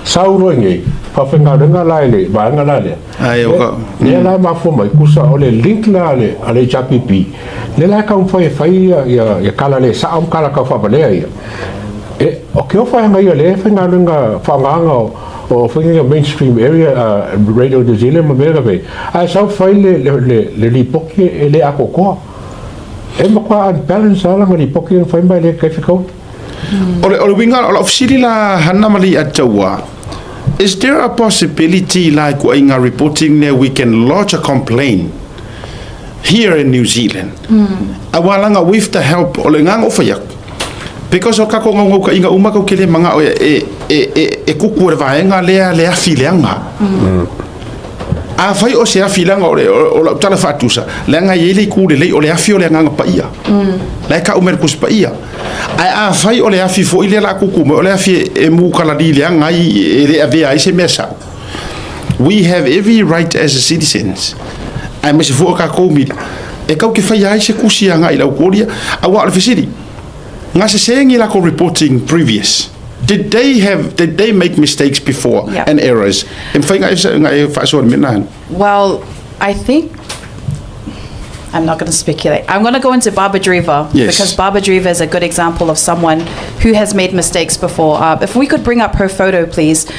Sau loa i nei, faafaigaluega la i le vaega la lea. Ai, o ka... Lea la e mafua mai, kusa o le link la a le, a le HRPP, lea la e taumafai e fai ia, ia, ia tala le sao ma tala tau faavalea ia. E, o ke ofa e hangaia lea e faigaluega faaaogaga o, o faiga ia mainstream area, Radio New Zealand ma mea na ae sau fai le, le, le, le lipoti e le atoatoa. E matua unbalance lava lana lipoti na fai mai le kai fekaui. O le, o le uiga, o lau fesili la Hana ma Leiataua, is there a possibility la i kuaiga reporting lea we can lodge a complaint here in New Zealand? Aua laga with the help o le agaga o fai atu, because o kako gaugaukaʻiga uma kou te le manao e, e, e, e, e kuku e le vaega lea le afi leaga. Afai o se afi leaga o, le, o, o lau tala faatusa, leaga e i ai le itu lelei o le afi o le agaga paia. La e kau mai le Tusi Paia. Ae afai o le afi foi lea la kuku mai, o le afi e, e mukalali leaga ai, e le avea ai se mea sao. We have every right as a citizens, aemaise foi o tatou media, e kau ke faia ai se tusi agai i le autuolia, aua o le fesili, na sese ni latou reporting previous? Did they have, did they make mistakes before and errors? E mafai ona e faasoa i le mea lena? Well, I think I'm not going to speculate. I'm going to go into Barbara Dreaver because Barbara Dreaver is a good example of someone who has made mistakes before. If we could bring up her photo, please.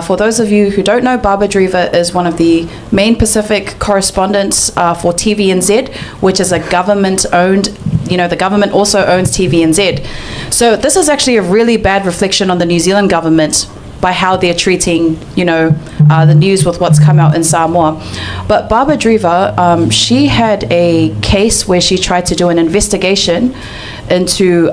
For those of you who don't know, Barbara Dreaver is one of the main Pacific correspondents for TVNZ, which is a government-owned you know, the government also owns TVNZ. So this is actually a really bad reflection on the New Zealand government by how they're treating, you know, the news with what's come out in Samoa. But Barbara Dreaver, she had a case where she tried to do an investigation into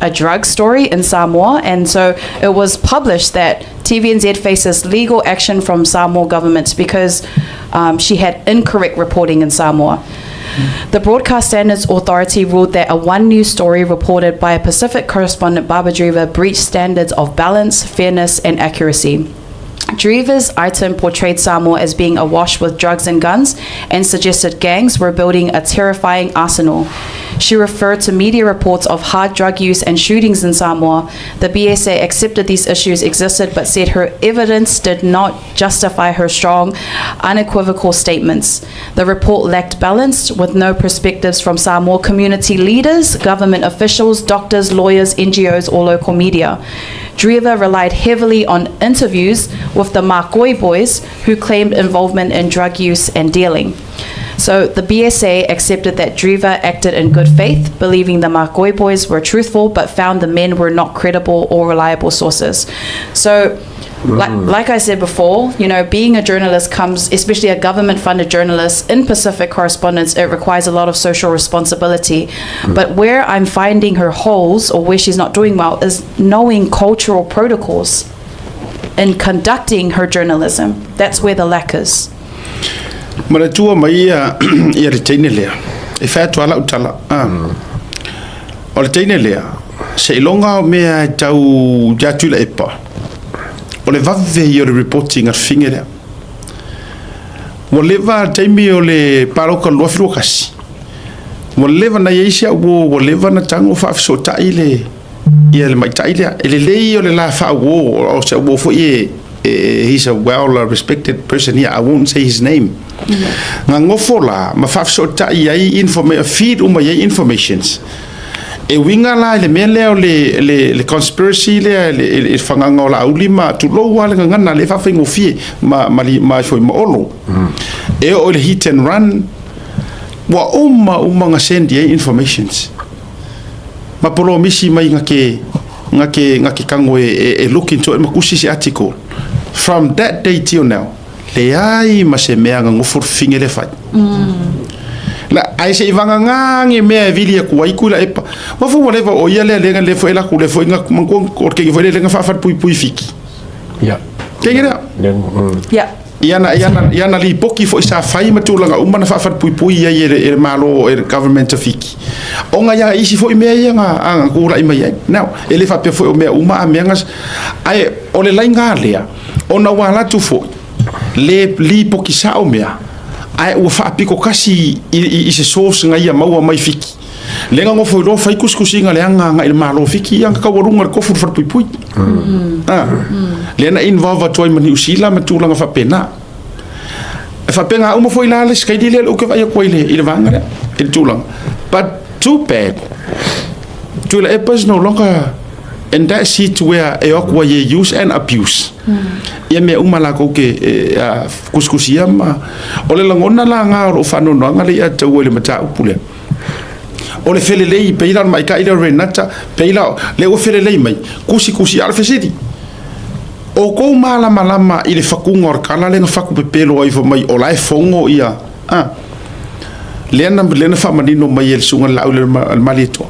a drug story in Samoa, and so it was published that TVNZ faces legal action from Samoa government because she had incorrect reporting in Samoa. The Broadcast Standards Authority ruled that a One News story reported by a Pacific correspondent, Barbara Dreaver, breached standards of balance, fairness, and accuracy. Dreaver's item portrayed Samoa as being awash with drugs and guns and suggested gangs were building a terrifying arsenal. She referred to media reports of hard drug use and shootings in Samoa. The BSA accepted these issues existed but said her evidence did not justify her strong, unequivocal statements. The report lacked balance, with no perspectives from Samoa community leaders, government officials, doctors, lawyers, NGOs, or local media. Dreaver relied heavily on interviews with the Makoi boys who claimed involvement in drug use and dealing. So the BSA accepted that Dreaver acted in good faith, believing the Makoi boys were truthful, but found the men were not credible or reliable sources. So, like I said before, you know, being a journalist comes, especially a government-funded journalist in Pacific correspondence, it requires a lot of social responsibility. But where I'm finding her holes or where she's not doing well is knowing cultural protocols in conducting her journalism. That's where the lack is. Manatua mai ia ia le teine lea. E fai atu ala tala. Ah. O le teine lea, se iloga o mea e tau ia Tuilaepa. O le vave ia o le reporting a le finge lea. Ua leva le taimi o le paloka 2021. Ua leva na iai si au uo, ua leva na tago faafesootai le ia le maitai lea. E lelei o le la faauo, o se uo foi e he's a well respected person here. I won't say his name. Gagofo la ma faafesootai ai feed uma i ai informations. E uiga la i le mea lea o le conspiracy lea le fagaga o Laauli ma tulou lava le gagana le faafaigofie ma ma ma foi ma Olo. E oo i le hit and run ua uma uma ga send i ai informations. Ma polomisi mai ga ke kago e look into it ma kusi se article. From that day till now, leai ma se mea gagofo le finge le fai. La ai se ivangagage mea e vili aku ai Tuilaepa. Ua fou ua leva o ia lea lega le foi la ku le foi nga manko o ke foi le lega faafalepuipui Fiki. Kege lea. Ia na lipoki foi sa fai ma tulaga uma na faafalepuipui ai e le Malo e le government o Fiki. Ona ia isi foi mea ia ga aga kula'i mai ai. Now, e le faapea foi o mea uma a mea ga ae o le laiga lea ona ua alu atu foi le lipoki sa'o mea ae ua faapiko kasi i se source ga ia maua mai Fiki. Le gagofo iloa fai kusikusiga leaga aga'i le Malo o Fiki ia kaualuga le kofu le falepuipui. Ah. Lea na involve atu ai ma Niu Sila ma tulaga faapena. E faapega uma foi la le sikaili lea le uke vaai atu ai i le vaega lea, i le tulaga. But too bad. Tuilaepa is no longer in that seat where e o atu ai e use and abuse. Ia mea uma lakou ke e, a, kusikusia ma o le lagona la gā o loo faanoanoaga le ia taua i le mataupu lea. O le felelei pei la o le maita'i lea o Renata, pei la lea ua felelei mai, kusikusi a o le fesili. O kou malamalama i le fakuga o le kala lea na faku pepelo ai fai mai o la e fogo ia. Ah. Lea na faamanino mai e le susuga i le Laau le Malietoa.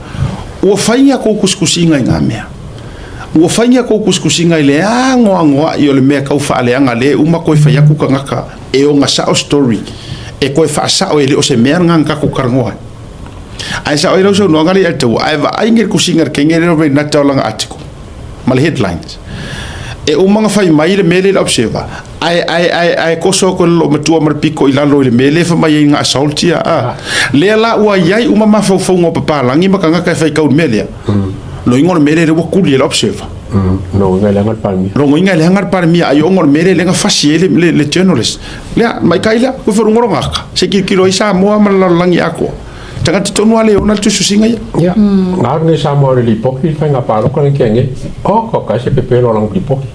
Ua fai a kou kusikusiga i ngā mea. Ua fai a kou kusikusiga i le agoagoa'i o le mea kau faaleaga le uma koe fai aku kagaka e oga sa'o story. E koe faasa'o e le o se mea lagā na takou talanoa ai. Ae sa'o ai lau saunoaga le ia le taua, ae vaai le kusiga le kege lea o Renata o lana article ma le headlines. E uma na fai mai le mea lea i le Observer, ae koso atu e le loomatua ma le piko i lalo i le mea lea e fai mai ai na assault ia. A. Lea la ua iai uma mafaufauga o papalagi ma tagata e faitau i le mea lea. Loiga o le mea lea ua kuli e le Observer. Loiga e leaga le Palemia. Loiga e leaga le Palemia ai ona o le mea lea na fasi ai le journalist. Lea, maitai lea, koe wharungoro ngaka. Se kilokilo ai Samoa ma le lalolagi atoa. Tagata tonu a le ona le tusitusiga ia. Ia, nga alu nei Samoa o le lipoki i le faiga palota lenei tea nei. Oh, ka se pepelo o lana lipoki.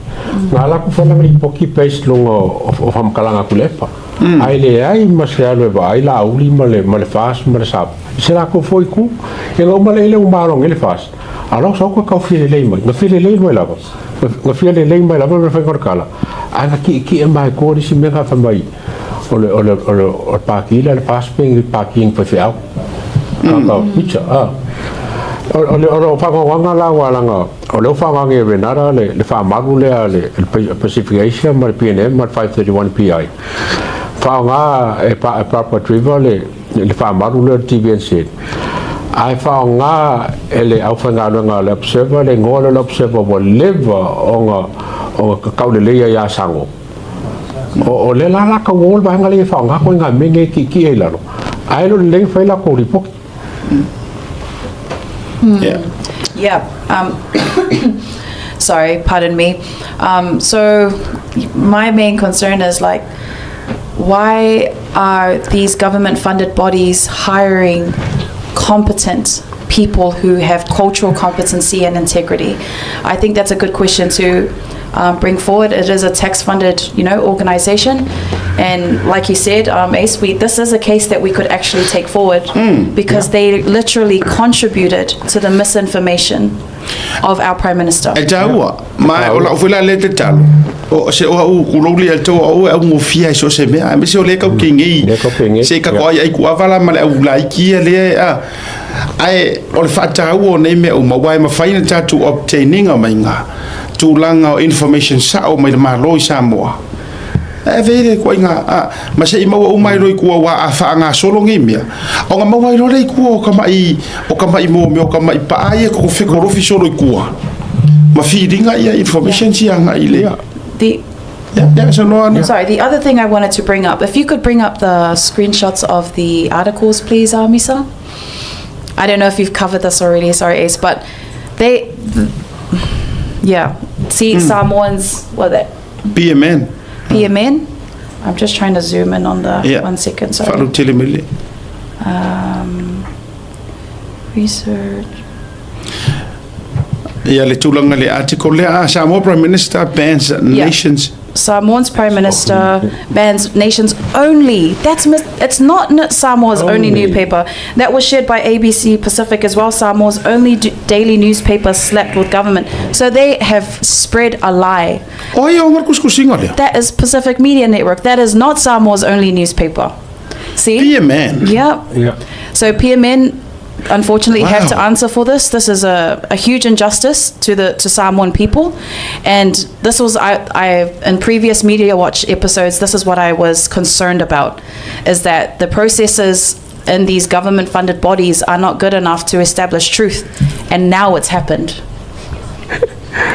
Na ala atu foi lana lipoti based luga o faamatalaga a Tuilaepa. Ae leai ma se alu e vaai Laauli ma le ma le FAST ma le SAP i se latou foi itu. Ia na uma lea ua malo nei le FAST, a o la ua sau toe tau fia lelei mai. Na fia lelei mai lava, na fia lelei mai lava ma le faiga o le tala, ae na tietie mai tua le isi mea na fai mai o le o le o le o le Pati lea a le FAST pe ni Pati ni faifeau. Kaka pizza, a. O le o le faanoanoaga la aua leaga o lea ua faaaoga nei e Renata le le faamalu lea a le Pacific Asia ma le PNM ma le 531 PI. Faaaoga e Barbara Driver le le faamalu lea o le TVNZ. Ae faaaoga e le aufaigaluega a le Observer le igoa lea o le Observer ua leva ona ona tauleleia ia Sago. O lea la la tau o le vaega lea e faaaoga ituaiga mea nei e tietie i lalo, ae le o lelei ona fai latou lipoti. Yeah. Yeah. Sorry, pardon me. So my main concern is like, why are these government-funded bodies hiring competent people who have cultural competency and integrity? I think that's a good question to bring forward. It is a tax-funded, organization, and like you said, Ace, this is a case that we could actually take forward because they literally contributed to the misinformation of our Prime Minister. E taua, ma o lau foi la le tatalo. O se o au kulou le to o au ngofia i so se mea. Aemaise o le kau kengei. Le kau kengei, Se ka ko ai ai ku avala ma le au laiki ia le a. Ae o le faataua o nei mea uma, aua e mafai ona tatou obtain ina mai ngā tulaga o information sao mai le Malo i Samoa. E ave ai le ituaiga, a, ma se i maua uma ai loa i tua, aua a faagasolo nei mea, ona maua ai loa lea i tua o tamai, o tamai mea o tamai paa ia e fekolofi solo i tua, ma filiga ia information sia agai i le. The, Ia, ia, saunoa Ana. Sorry, the other thing I wanted to bring up, if you could bring up the screenshots of the articles, please, Misa. I don't know if you've covered this already, sorry, Ace, but they, yeah. See, Samoans, what that, PMN. PMN? I'm just trying to zoom in on the, Yeah. 1 second, sorry. Faalotele mai le. Research. Ia le tulaga le article lea, ah, Samoa Prime Minister bans nations. Samoan's Prime Minister bans nations only. That's it's not Samoa's only Only. newspaper. That was shared by ABC Pacific as well. Samoa's only daily newspaper slapped with government. So they have spread a lie. O ai o ngā kusikusinga lea? That is Pacific Media Network. That is not Samoa's only newspaper. See? PMN. Yep. Yeah. So PMN unfortunately have to Wow. answer for this. This is a huge injustice to the to Samoan people. And this was I in previous Media Watch episodes, this is what I was concerned about, is that the processes in these government funded bodies are not good enough to establish truth. And now it's happened.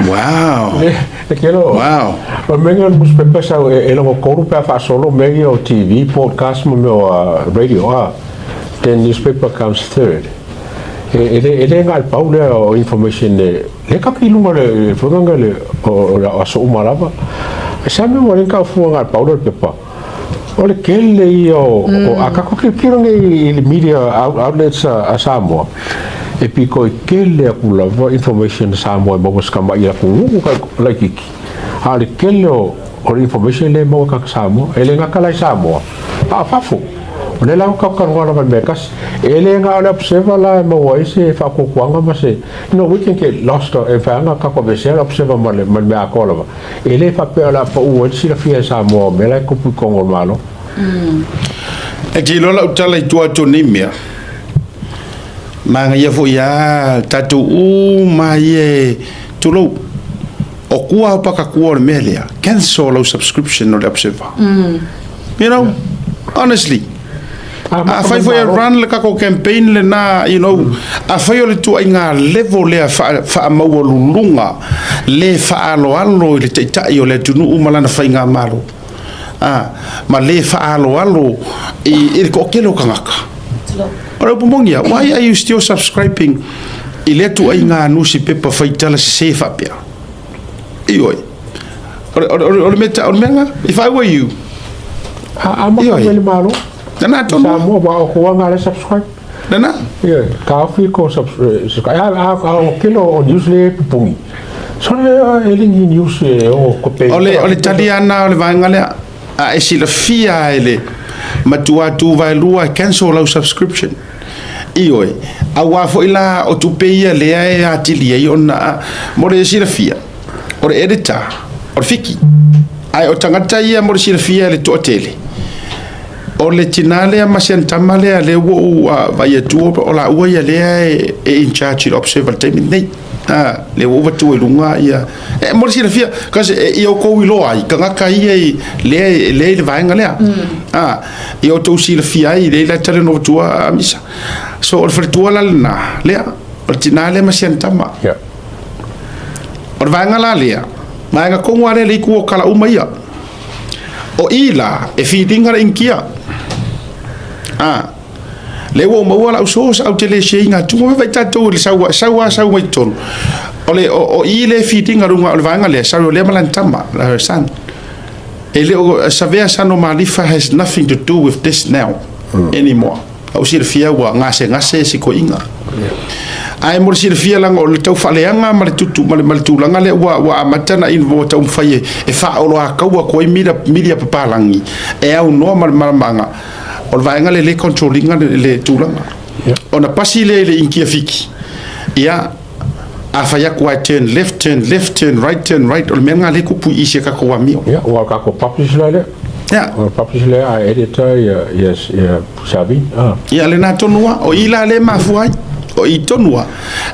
Wow. E kelo. Wow. O mea o le nusipepa sau e logo tolu pe a faasolo mea ia o TV, podcast ma mea o radio a, then newspaper comes third. E le e le na o le pau lea o information e le kake i luga o le fuaingaga le o le aso uma lava. E sa mea ua le tau fua na o le pau lea o le pepa. O le tele ia o a tatou tilotilo nei i le media outlets a Samoa, e pito i tele atu lava information a Samoa e maua i se tamai atunuu laitiiti, a o le tele o le information lea e maua e tagata Samoa, e le gata la i Samoa, a o fafo. O lea la ua tatou talanoa lava i le mea e tasi. E le na o le Observer la e maua ai se faatuatuaga ma se, you know, we can get lost, e mafai lava ona tatou aveesea le Observer ma le mea atoa lava. E le faapea o le a pau ai le silafia e Samoa o mea la e tupu i totonu o le Malo. E te iloa lau tala i tua atu o nei mea, manaia foi a tatou uma ia e, tulou, o kua o pakatua o le mea lea, cancel lau subscription o le Observer. You know, honestly. Afai foi e run le tatou campaign lena, you know, afai o le ituaiga level lea faamaualuluga le faaaloalo i le Taitai o le atunuu ma lana faigamalo, a, ma le faaaloalo i le toatele o tagata. O le upu moni lava, why are you still subscribing i lea ituaiga nusipepa faitala sese faapea? Ioe. O le, o le, o le mea, o le mea lena, if I were you. A, a maka mai le Malo. Lena tonu. Samoa, wa o koa ngā le subscribe. Lena. Ia, ka ofi ko subscribe. A, a, a o kilo o news le pupungi. Sole e le ni news e o ko pe. O le tali lava lena o le vaega lea. A e silafia e le matua tuvaelua e cancel lau subscription. Ioe, aua foi la o tupe ia lea e atili ai ona, mo le silafia, o le editor, o le Fiki. Ae o tagata ia mo le silafia e le toatele, o le tina lea ma si ana tama lea lea ua ou vaai atu o laua ia lea e in charge i le Observer i le taimi lenei. Lea ua ou avatua i luga ia, e, mo le silafia, kasi ia outou iloa ai tagata ia i, lea, lea i le vaega lea. Ia outou silafia ai, lea la e tali ona avatua a Misa. So o le faletua la lena, lea, o le tina lea ma si ana tama. Yeah. O le vaega la lea, vaega tonu lava lea le itu o tala uma ia. O i la, e filiga le Initia. Lea ua ou maua lau source, ae ou te le share ina atu. Ua vaai tatou i le sau, sau lava sau mai totonu. O le, o i le filiga luga o le vaega lea, sorry, o lea ma lana tama, her son. E le o, Savea son o Malifa has nothing to do with this now anymore. Au silafia ua gasegase si toeaina. Ae mo le silafia leaga o le tau faaleaga ma le tutu ma le, ma le tulaga lea ua, ua amata ona ua taumafai e, e faaoloataua atu ai mila, milia papalagi e aunoa ma le malamaga o le vaega lea e le control ina le, le tulaga. Ona pasi lea i le Initia Fiki, ia, a fai atu ai turn left, turn left, turn right, turn right, o le mea lena lea e tupu i si a tatou amio. Ia, ua tatou publish la lea. Ia. Ua publish lea a editor ia, ia, ia Savin. Ah. Ia, lena tonu lava. O i la lea e mafua ai. O i tonu lava.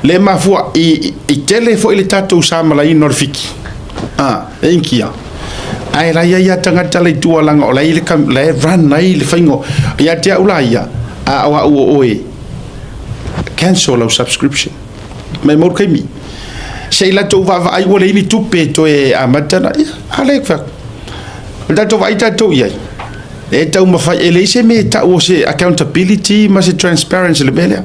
Lea e mafua, i, i tele foi le tatou samalaina o le Fiki. Ah, e Initia. Ae la i ai lava tagata la i tua leaga o la e i le, la e run ai le faiga o, ia te au la ia, a o au o oe, cancel lau subscription. Mai mau le taimi. Se i latou vaavaai ua leai ni tupe e toe amata na, ia, a lea e fai atu. O le tatou vaai tatou i ai, e taumafai, e leai se mea e tau o se accountability ma se transparency i le mea lea.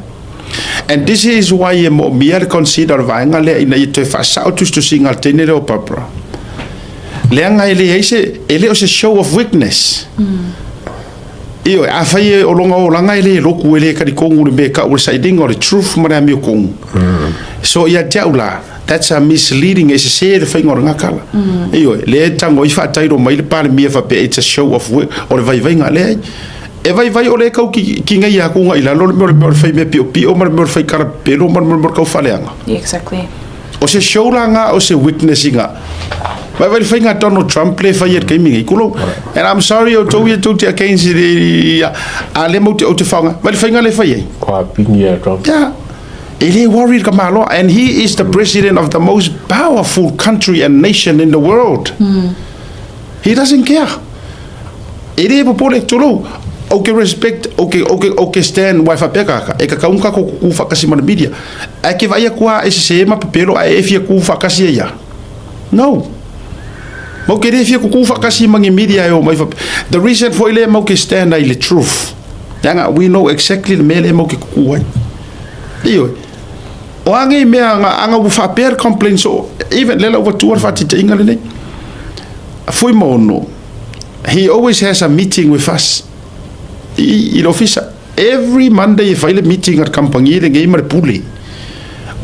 And this is why e moomia le consider o le vaega lea ina ia toe faasao tusitusiga a le teine lea o Barbara. Leaga e leai se, e le o se show of weakness. Ioe, afai e o lona olaga e le loku, e le talitonu i le mea e tau o le sailiga o le truth ma le amiotonu. So ia te au la, that's a misleading, e sese le faiga o lena tala. Ioe, lea e tago ai faatairo mai le Palemia faapea it's a show of weak, o le vaivaiga, leai. E vaivai o lea e tau kigaia atu agai i lalo le mea o le mea o le fai mea piopio ma le mea o le fai tala pepelo ma le mea o le tau faaleaga. Exactly. O se show la nga o se witness inga. Vaivai le faiga a Donald Trump le fai e le taimi nei. Kulou. And I'm sorry o tou ia tou te against i a le mau te o te whaonga. Vai le faiga le fai ai. Kua pingi a Trump. Yeah. E le worried ka malo. And he is the president of the most powerful country and nation in the world. He doesn't care. E le popole, tulou, ou ke respect, ou ke, ou ke, ou ke stand, wai faapea kaka, e kakau ka ko kuku whakasi ma le media. Ae ke vaai atu a e sese ma pepelo ae e fia ku whakasi e ia. No. Mau ke le fia kuku whakasi ma ngi media e o mai whape. The reason foi le mau ke stand ai le truth. Leaga, we know exactly le mea le mau ke kuku ai. Ioe. O a nei mea anga, anga ua faapea le complaint so, even lela ua tua le faataitaiga lenei. Fuimaono, he always has a meeting with us i, i le ofisa. Every Monday e fai le meeting a le kamupani lenei ma le pule.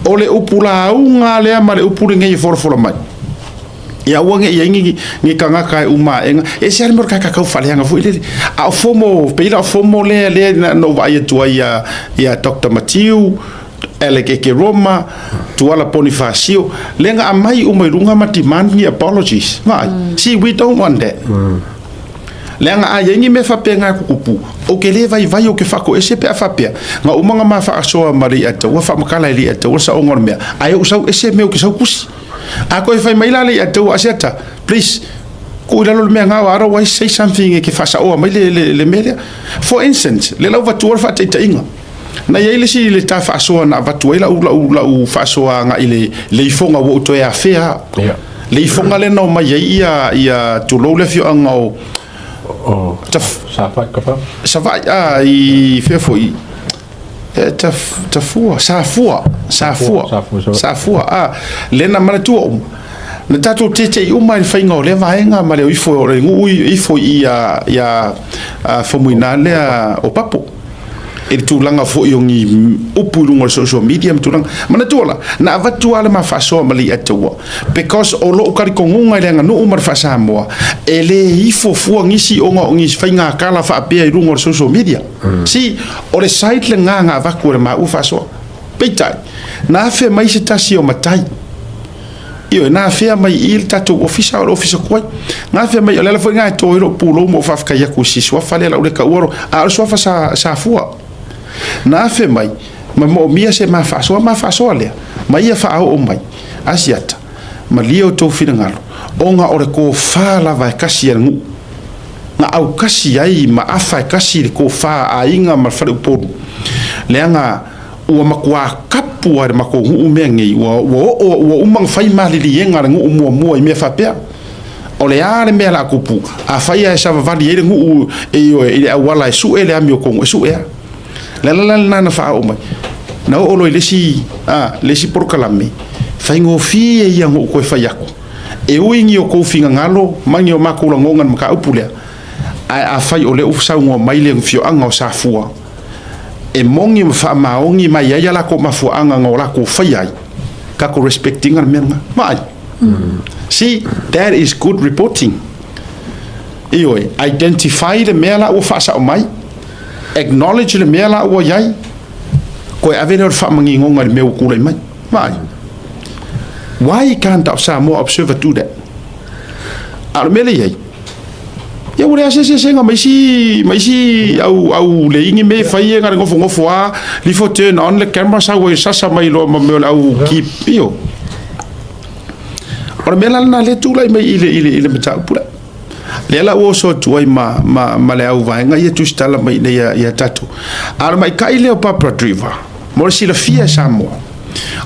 O le upu lauga lea ma le upu lenei e folafola mai. Ia aua ne i ai ni, ni tagata e uma aega. E ese lava le mea o le kakakau faaleaga foi lele. A o fomo, pei la o fomo lea, lea na ou vaai atu ai ia, ia Doctor Matiu, Alec Eke Roma, Tuala Ponifasio, lea na aumai uma i luga ma demand ni apologies. Vaai. See, we don't want that. Leaga a i ai ni mea faapena e tutupu, ou te le vaivai ou te faatoese pe a faapea, na uma na ma faasoa ma Leiataua, faamatala e Leiataua le saoga o le mea, ae ou sau ese mea ou te sau tusi. A toe fai mai la Leiataua, Asiata, please, tuu i lalo le mea na, otherwise say something e te faasaoa mai le, le, le mea lea. For instance, le lau avatua le faataitaiga, na i ai le isi le ta faasoa na avatu ai lau, lau, lau faasoa agai i le, le ifoga ua ou toe afea au. Yeah. Le ifoga lea na omai ai ia, ia tulou le afioaga o O Taf, Safai Kapa. Savaii, a, i fea foi, e, taf, Tafua, Safua, Safua, Safua, Safua. Safua, a, lea na manatua uma. Na tatou tete'i uma i le faiga o lea vaega ma le o ifo o le nuu ifo i ia, ia, a, Faumuina lea o Papo. i le tulaga foi o ni upu i luga o le social media ma tulaga. Manatua la, na avatu lava le ma faasoa ma Leiataua because o lou talitonuga i le aganuu ma le faa-Samoa, e le ifo fua nisi ona o ni faiga tala faapea i luga o le social media. See, o le side lena na avatu e le maua faasoa. Peitai, na afe mai se tasi o matai. Ioe, na afea mai i le tatou ofisa, o le ofisa tuai. Na afea mai, o le ala foi lena e to ai lou pulou ma ou faafetai atu i si suafa lea o le a ou le taua, a o le suafa sa fua. Na afe mai, ma moomia se ma faasoa, ma faasoa lea, ma ia faaoo mai, Asiata, malie outou finagalo, ona o le tofa lava e kasi a le nuu. Na aukasi ai ma afa e kasi le tofa a aiga ma le faleupolu, leaga ua matua kapu lava i le matou nuu mea nei, ua oo, ua uma ona fai maliliega a le nuu muamua i mea faapea. O le a le mea o le a tupu, afai lava e savavali ai le nuu i le auala e sue le amiotonu, e sue lava. O le ala la lena na faaoo mai. Na oo loa i le isi, le isi polokalame, faigofie ia ona ou toe fai atu. E ui ni o tou finagalo ma ni o matou lagona i le mataupu lea, ae afai o lea ua saunoa mai le afioaga o Safua, e moni ma faamaoni mai ai a latou mafuaaga na o latou faia ai, tatou respect ina le mea lena. Vaai. See, that is good reporting. Ioe, identify le mea la ua faasao mai, acknowledge le mea la ua i ai, toe ave lea o le faamaninoga i le mea ua tulai mai. Vaai. Why can't the Samoa Observer do that? A o le mea lea i ai, ia ua leai se eseesega ma isi, ma isi au, au leigi mea e fai e na o le nofonofo lava, lifo turn on le camera sau ai sasa mai loa ma mea o le au keep, io. O le mea la lena lea e tulai mai i le, i le, i le mataupu lea. Lea la ua oso atu ai ma, ma, ma le au vaega ia tusitala mai i ia, ia tatou. A o le maita'i lea o Barbara Driver, mo le silafia e Samoa,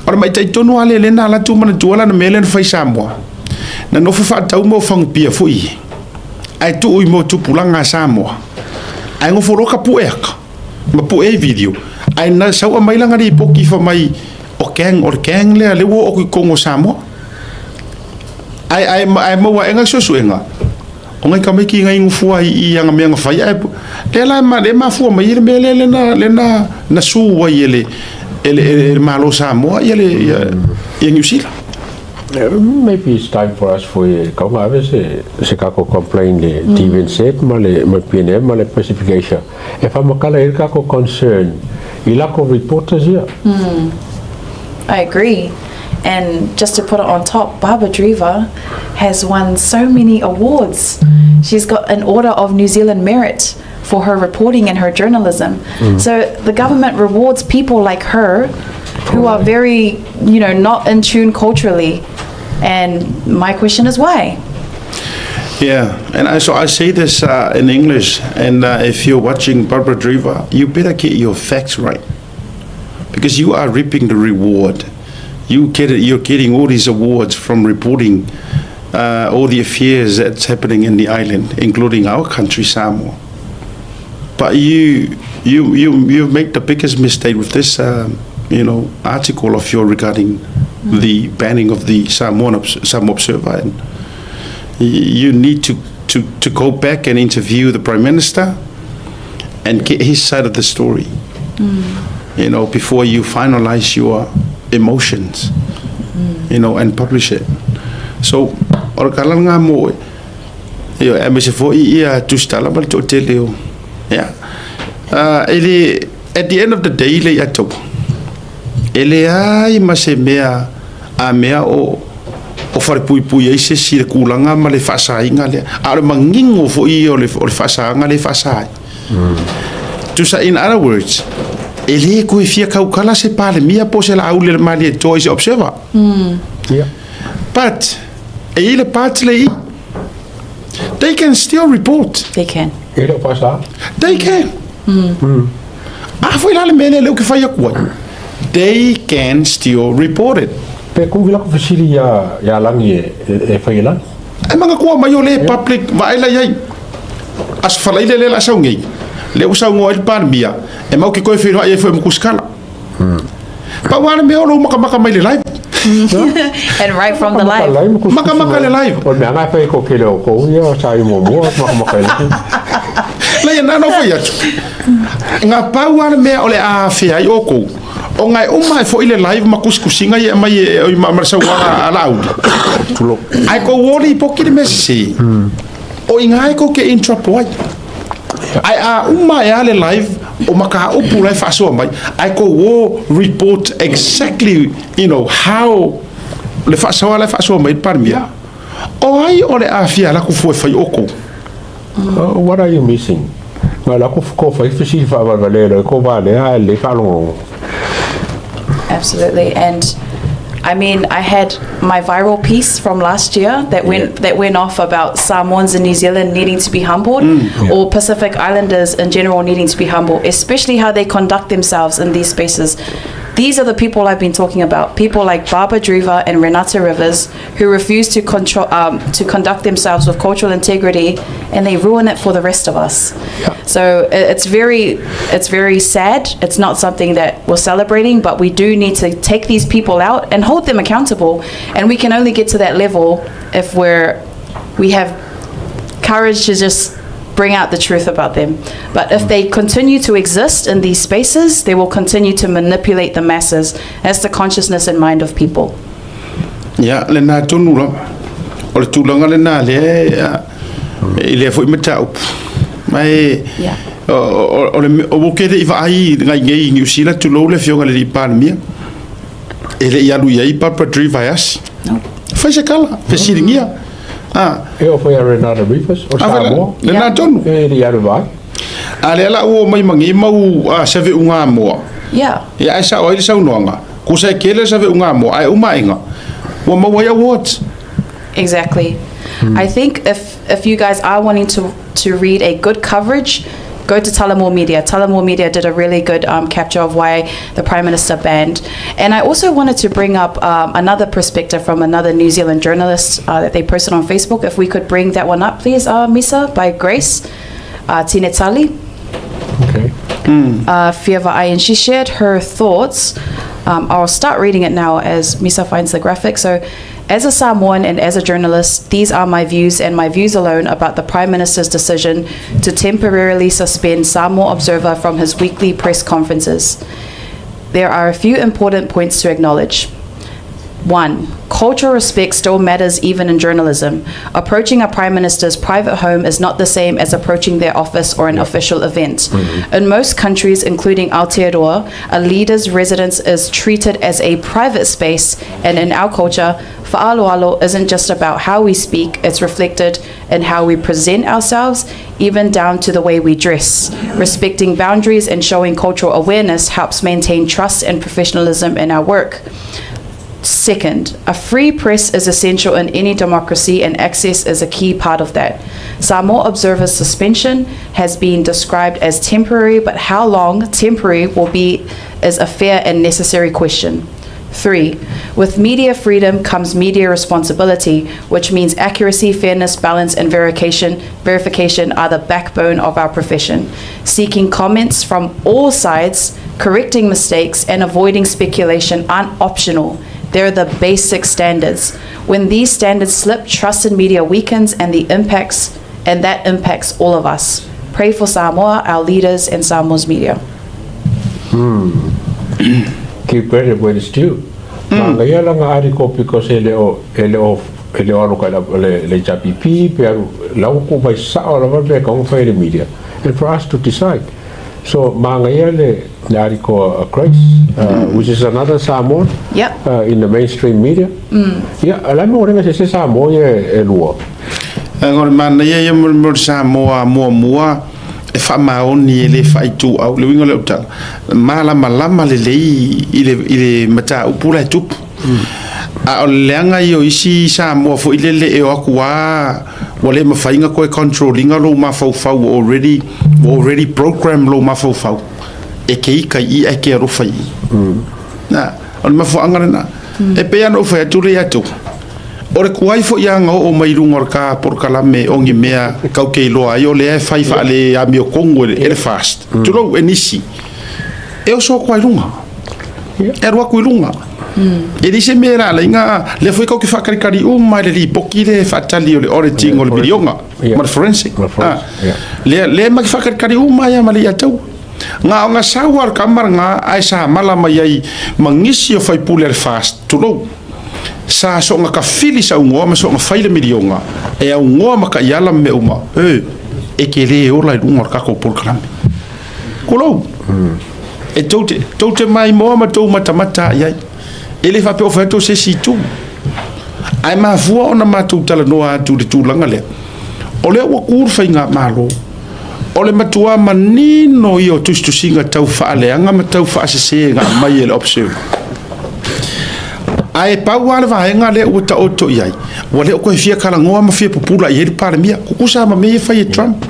o le maita'i tonu lava lea lea na alu atu manatua lana mea lea na fai i Samoa. Na nofo faatau mo fagupia foi ia, ae tuu i mo tupulaga a Samoa. Ae nofo loa tapue aka, ma pue ai video, ae na sau aumai lana lipoti fai mai o gang, o le gang lea lea ua oo atu i totonu o Samoa. Ae, ae, ae maua ae na suesuega, o nai tamaiti nai nofo ai i ana mea na fai, ae lea la ma, lea mafua mai ai le mea lea lea na, lea na, na sue ai e le, e le, e le Malo o Samoa ia le, ia, ia Niu Sila. Maybe it's time for us for e kau ave se se kako complain le TVNZ ma le ma PNM ma le Pacific Asia e whamakala e kako concern i lako reporters ia. I agree. And just to put it on top, Barbara Dreaver has won so many awards. She's got an Order of New Zealand Merit for her reporting and her journalism. So the government rewards people like her who are very, not in tune culturally. And my question is why? Yeah, and I, so I say this in English, and if you're watching Barbara Dreaver, you better get your facts right, because you are reaping the reward. You get it, you're getting all these awards from reporting all the affairs that's happening in the island, including our country, Samoa. But you make the biggest mistake with this, article of yours regarding the banning of the Samoa Observer, and you need to go back and interview the Prime Minister and get his side of the story. Before you finalize your emotions, and publish it. So, o le kala ngā mo, io, e me se fo i ia tusitala ma le toatele o. Yeah. E le, at the end of the day, le i atou, e leai ma se mea a mea o falepuipui ai se isi le kulaga ma le faasaina lea. A o le manino foi ia o le faasaga le faasa ai. Tusa, in other words, e le toe fia tautala se Palemia po se Laauli o le Malietoa i se Observer. But, e i le part le i, they can still report. They can. E le o faasa. They can. A foi la le mea lea lea ou te fai atu ai. They can still report it. Pe ku vila ko fesili ia ia langi e e, e fai e langi. E manatua mai o le public vaai la i ai. Aso Faraile lea la sau nei. Lea ua saunoa ai le Palemia, e mau ke toe feiloai ai foi ma Tusitala. Pau lava le mea o lou makamaka mai le live. And right from the live. Makamaka le live. O le mea nga fai ko kele o kou ia sa i muamua makamaka i langi. Leai na na fai atu. Na pau lava le mea o le a afea ai outou, ona e uma ae foi le live ma tusitusiga ia e aumai e, ma le saunoaga a Laauli. Tulou. Ae tou o lipoti le mea sese, o i ina e tou te in trouble ai. Ae a uma ae lava le live o mataupu la e faasoa mai, ae tou o report exactly, you know, how le faasoa la e faasoa mai e le Palemia. O ai o le a fia alu atu fua e fai outou? What are you missing? Nga la ko ko fai fesili faavalevalea loe ko valea ae lelei faalogologo. Absolutely. And I mean, I had my viral piece from last year that went that went off about Samoans in New Zealand needing to be humbled, or Pacific Islanders in general needing to be humble, especially how they conduct themselves in these spaces. These are the people I've been talking about. People like Barbara Dreaver and Renate Rivers, who refuse to control to conduct themselves with cultural integrity, and they ruin it for the rest of us. So it's very sad. It's not something that we're celebrating, but we do need to take these people out and hold them accountable. And we can only get to that level if we have courage to just bring out the truth about them. But if they continue to exist in these spaces, they will continue to manipulate the masses. That's the consciousness and mind of people. Ia, lena tonu lava. O le tulaga lena lea e, i lea foi mataupu. Ma e, o le, o ua ke le'i vaai ngai nei i Niu Sila, tulou le afioga i le alii Palemia, e le'i alu i ai Barbara Dreaver e asi. No. Fai se tala, fesiligia. Ah. E oo foi a Renata Rivers o Samoa. Lena tonu. E le'i alu e vaai. A lea la ua omai ma nei mau saveuga moa. Ia ae sao ai le saunoaga, tusa e tele le saveuga moa, ae uma aega, ua maua ai awards. Exactly. I think if you guys are wanting to read a good coverage, go to Tullamore Media. Tullamore Media did a really good capture of why the Prime Minister banned. And I also wanted to bring up another perspective from another New Zealand journalist that they posted on Facebook. If we could bring that one up, please, Misa, by Grace Tinetali. Okay. Fiava, and she shared her thoughts. I'll start reading it now as Misa finds the graphic. So, as a Samoan and as a journalist, these are my views and my views alone about the Prime Minister's decision to temporarily suspend Samoa Observer from his weekly press conferences. There are a few important points to acknowledge. 1, cultural respect still matters even in journalism. Approaching a prime minister's private home is not the same as approaching their office or an official event. In most countries, including Aotearoa, a leader's residence is treated as a private space, and in our culture, fa'aloalo isn't just about how we speak, it's reflected in how we present ourselves, even down to the way we dress. Respecting boundaries and showing cultural awareness helps maintain trust and professionalism in our work. Second, a free press is essential in any democracy and access is a key part of that. Samoa Observer's suspension has been described as temporary, but how long temporary will be is a fair and necessary question. 3, with media freedom comes media responsibility, which means accuracy, fairness, balance, and verification are the backbone of our profession. Seeking comments from all sides, correcting mistakes, and avoiding speculation aren't optional. They're the basic standards. When these standards slip, trust in media weakens and that impacts all of us. Pray for Samoa, our leaders, and Samoa's media. Give credit where it's due. Manaia lana article because e le o alu ka le HRPP pe alu lau ku mai sao lava pe ka fai le media and for us to decide. So manaia le article Grace, which is another Samoan in the mainstream media. Yeah, ala mo renga se Samoa ye e lua. Ngo le manaia ia mo le Samoa muamua e faamaoni e le faaituau le uiga o le autala malamalama lelei i le mataupu la e tupu a o le leaga ia o isi Samoa foi lele e o aku a ua le mafaiga koe control ina lou mafaufau ua already program lou mafaufau e ke ika i e ke alofa i na o le mafuaaga lena e pei ana ou fai atu le ia tou o le kuai foi aga oo mai luga o le ka polokalame o ni mea kau ke iloa ai o lea e fai faale amiotogu e le fast tulou e nisi e oso atu ai luga e alu atu i luga e leai se mea e lalaiga lea foi kau ke faakalikali uma i le lipoti le faatali o le auditing o le miliona ma le forensic. Ma le forensic, Ah. Lea lea ma ke faakalikali uma ia ma le ia tau. Na o na sau lava o le tama lena ae sa mala mai ai ma nisi o faipule a le FAST, tulou, sa soona tafili saunoa ma soona fai le miliona e aunoa ma taiala ma mea uma, e, e te le ola i luga o le tatou polokalame. Tulou. E tou te, tou te maimoa ma tou matamata i ai. E le faapea o fai atu o se isi itu. Ae mafua ona matou talanoa atu i le tulaga lea, o lea ua tu le faigamalo, o le matua manino ia o tusitusiga tau faaleaga ma tau faasese na aumai e le Observer. Ae pau lava le vaega lea ua taoto i ai, ua le o toe fia talanoa ma fia pupula i ai le Palemia. Tutusa ma mea ia e fai e Trump.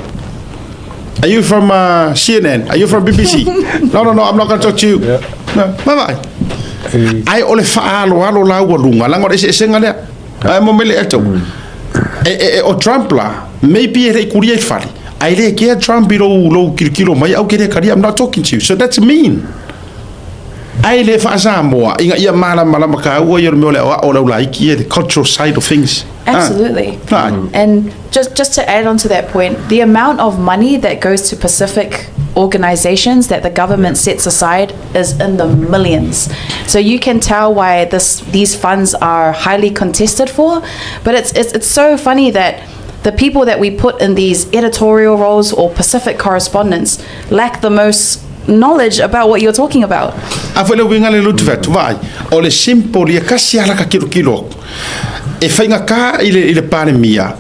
Are you from CNN? Are you from BBC? No, no, no, I'm not going to talk to you. Yeah. No, vaavaai. Ae o le faaaloalo la ua luga, leaga o le eseesega lea. Ae mo mele atu. E, o Trump la, maybe e le i kulia i le fale. Ae le kea Trump i lou kilokilo mai, au ke le kalia, I'm not talking to you. So that's mean. Ae le faa-Samoa, ina ia malamalama kāua ia o le mea o le aoao o le aulaiki ia, the cultural side of things. Absolutely. Ah. And just to add on to that point, the amount of money that goes to Pacific organizations that the government sets aside is in the millions. So you can tell why these funds are highly contested for. But it's so funny that the people that we put in these editorial roles or Pacific correspondents lack the most knowledge about what you're talking about. A foi le uiga le lutu fatu vai o le simple ia kasi ala ka kilo kilo e faigata i le Palemia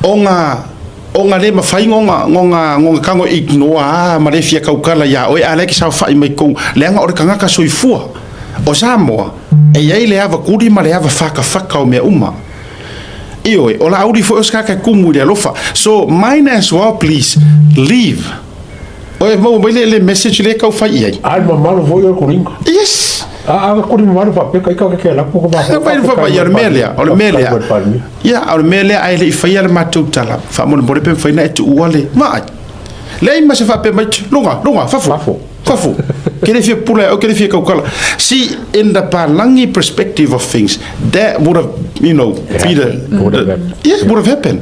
ona le mafai ona tago ignore a ma le fia kaukala ia oe a le ke saofai mai kou leaga o le tagata soifua o Samoa e iai le ava kuli ma le ava fakafaka o mea uma. Ioe, o la auli foi o se kaka kumu i le alofa. So mine as well, please leave. Oe maua mai le message le kau fai i ai. Ai mamalu foi o le kuliga. Yes. A kuli mamalu faapea ka ika ke lapu ko ma. Vai fa ia o le mea lea, o le mea lea. Ia, o le mea lea ai le i faia le matou tala. Faamolemole pe mafai na e tuua le vaai. Leai ma se faapea mai, luga, luga, fafo. Fafo. Fafo. Ke le fia pula, o ke le fia kaukala. See, in the Palangi perspective of things, that would have, be the, Would have happened. Yeah, would have happened.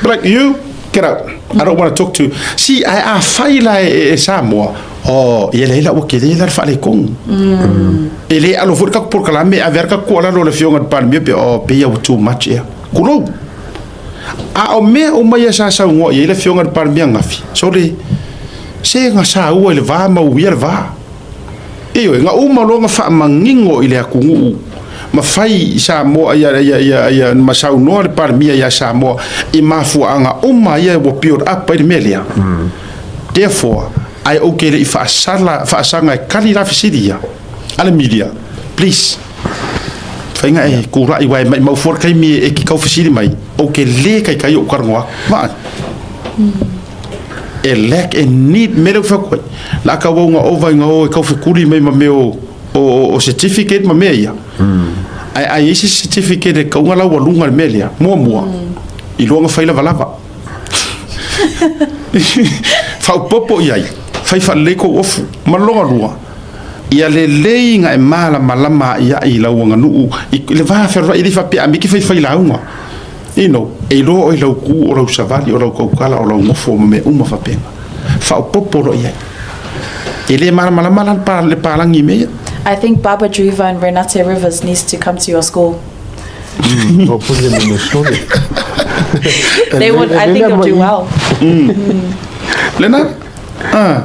But like you, get out. I don't want to talk to you. See, a fai la e Samoa, oh, ia le ila ua ke le la le whaale. E le alo foi ka polokalame a vera ka koa lalo le fionga le Palemia pe oh pe ia ua too much ia. Kulou. A o mea o mai sa saunoa i ai le afioga i le Palemia gafi. So le se ga saua i le va ma uia le va. Ioe, ga uma loa ga faamanino i le atunuu ma fai i Samoa ia ia ia ia ma saunoa le Palemia ia Samoa i mafuaaga uma ia ua build up ai le mea lea. Therefore, ai ou ke le i faasala faasaga e kali la fesili ia a le media. Please. Faiga e kula'i wae mai mau fua le taimi e ki kau fesili mai ou ke lē kaikai o'u talanoa atu vaai e lack e need mea lea ua fai atu ai la a tauauga ova ina o e tau fekuli mai ma mea o certificate ma mea ia ae a i ai se certificate e tauga laualuga i le mea lea muamua iloa na fai lavalava faaopopo i ai fai faalelei kou ofu ma le lona lua ia lelei na e malamalama a'ia'i i lau aganuu i le va feoloai e le i faapea a miki faifai lauga e iloa oe lau ku o lau savali o lau tautala o lau nofo ma mea uma faapena faaopopo loa i ai e lē malamalama la le palagi i mea ia. I think Baba Driva and Renate Rivers needs to come to your school. O pule me me story. They would, I think they'll do well. Lena ah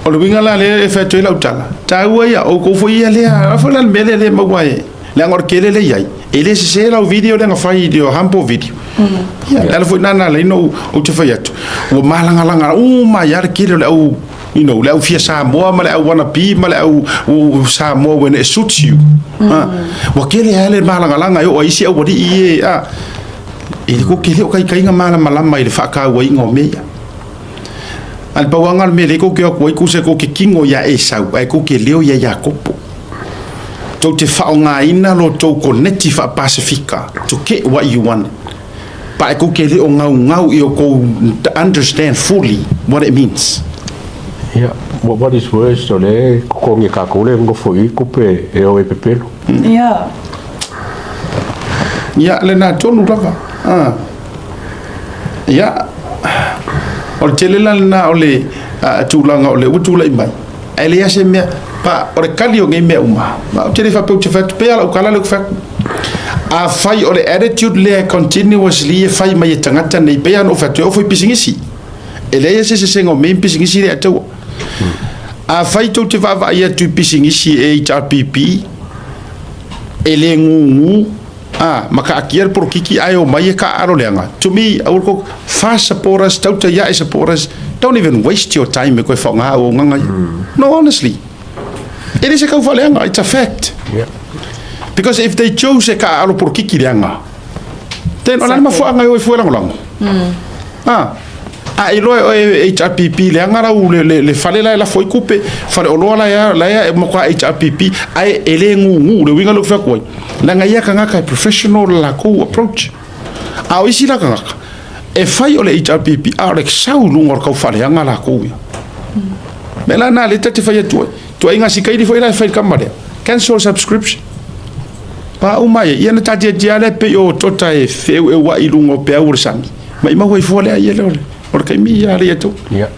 o le uiga la lea e fai atu ai lau tala taua ia oukou foi ia lea a foi la le mea lea le maua e leaga o le tele lea i ai e lē sesē lau video lea na fai i le humble video ia le ala foi lena na ala ai ona ou te fai atu ua malagalaga uma ai lava le tele o le au le au fia Samoa ma le au wannabe ma le au Samoa when it suits you. Ua tele lava le malagalaga e oo ai isi aualii e a e le ko ke le o kaikaiga malamalama i le faatauaina o mea ia. A le pauaga o le mea lea kou te o atu ai tusa kou te tino iā Esau ae kou te leo iā Iakopo. Tou te faaaogaina lo tou koneti faa-Pasifika to get what you want. Pa e kou te le o gaugau i o kou understand fully what it means. Ia, what is worse, o le totogi e kākou le nofo i tupe e o e pepelo. Ia, lena tonu lava. Ah. Ia, o le tele la lena o le Tulaga o lea ua tulai mai, ae leai lava se mea. Pa o le kali o nei mea uma, ma ou te le faapea ou te fai atu, pei lava lau tala lea ou te fai atu. Afai o le attitude lea continuously e fai mai e tagata nei, pei lava ona ou fai atu, e oo foi i pisinisi. E leai lava se eseesega o mea ia ma pisinisi lea e taua. Afai tou te vaavaai atu i pisinisi HRPP, e le gugu a ma taatia le polokiki ae omai e taaalo leaga, to me, I will go fast supporters, tauta iae supporters, don't even waste your time e koe whaonga auaunaga ia. No, honestly. E le se kau faaleaga, it's a fact. Because if they chose e taaalo polokiki leaga, then o le a le mafuaaga e o ai fua e lagolago? A, a iloa e oe HRPP leaga lau le, le, le fale la e lafo ai tupe, fale oloa la e, la e matua HRPP, ae e le gugu, le uiga lea ou te fai atu ai, leaga ia tagata e professional le latou approach. A o isi la tagata, e fai o le HRPP, a o le sau i luga o le tau faaleaga latou ia. Mea la na lea ta te fai atu ai. Tuaiga sikaili foi la e fai i le tama lea. Cancel subscription. Pa uma ai, ia na taatiatia lea pei o tota e feeueuai i luga o peau o le sami. Maimau ai fua lea ia lea o le, o le taimi ia ale ia tau. Ia.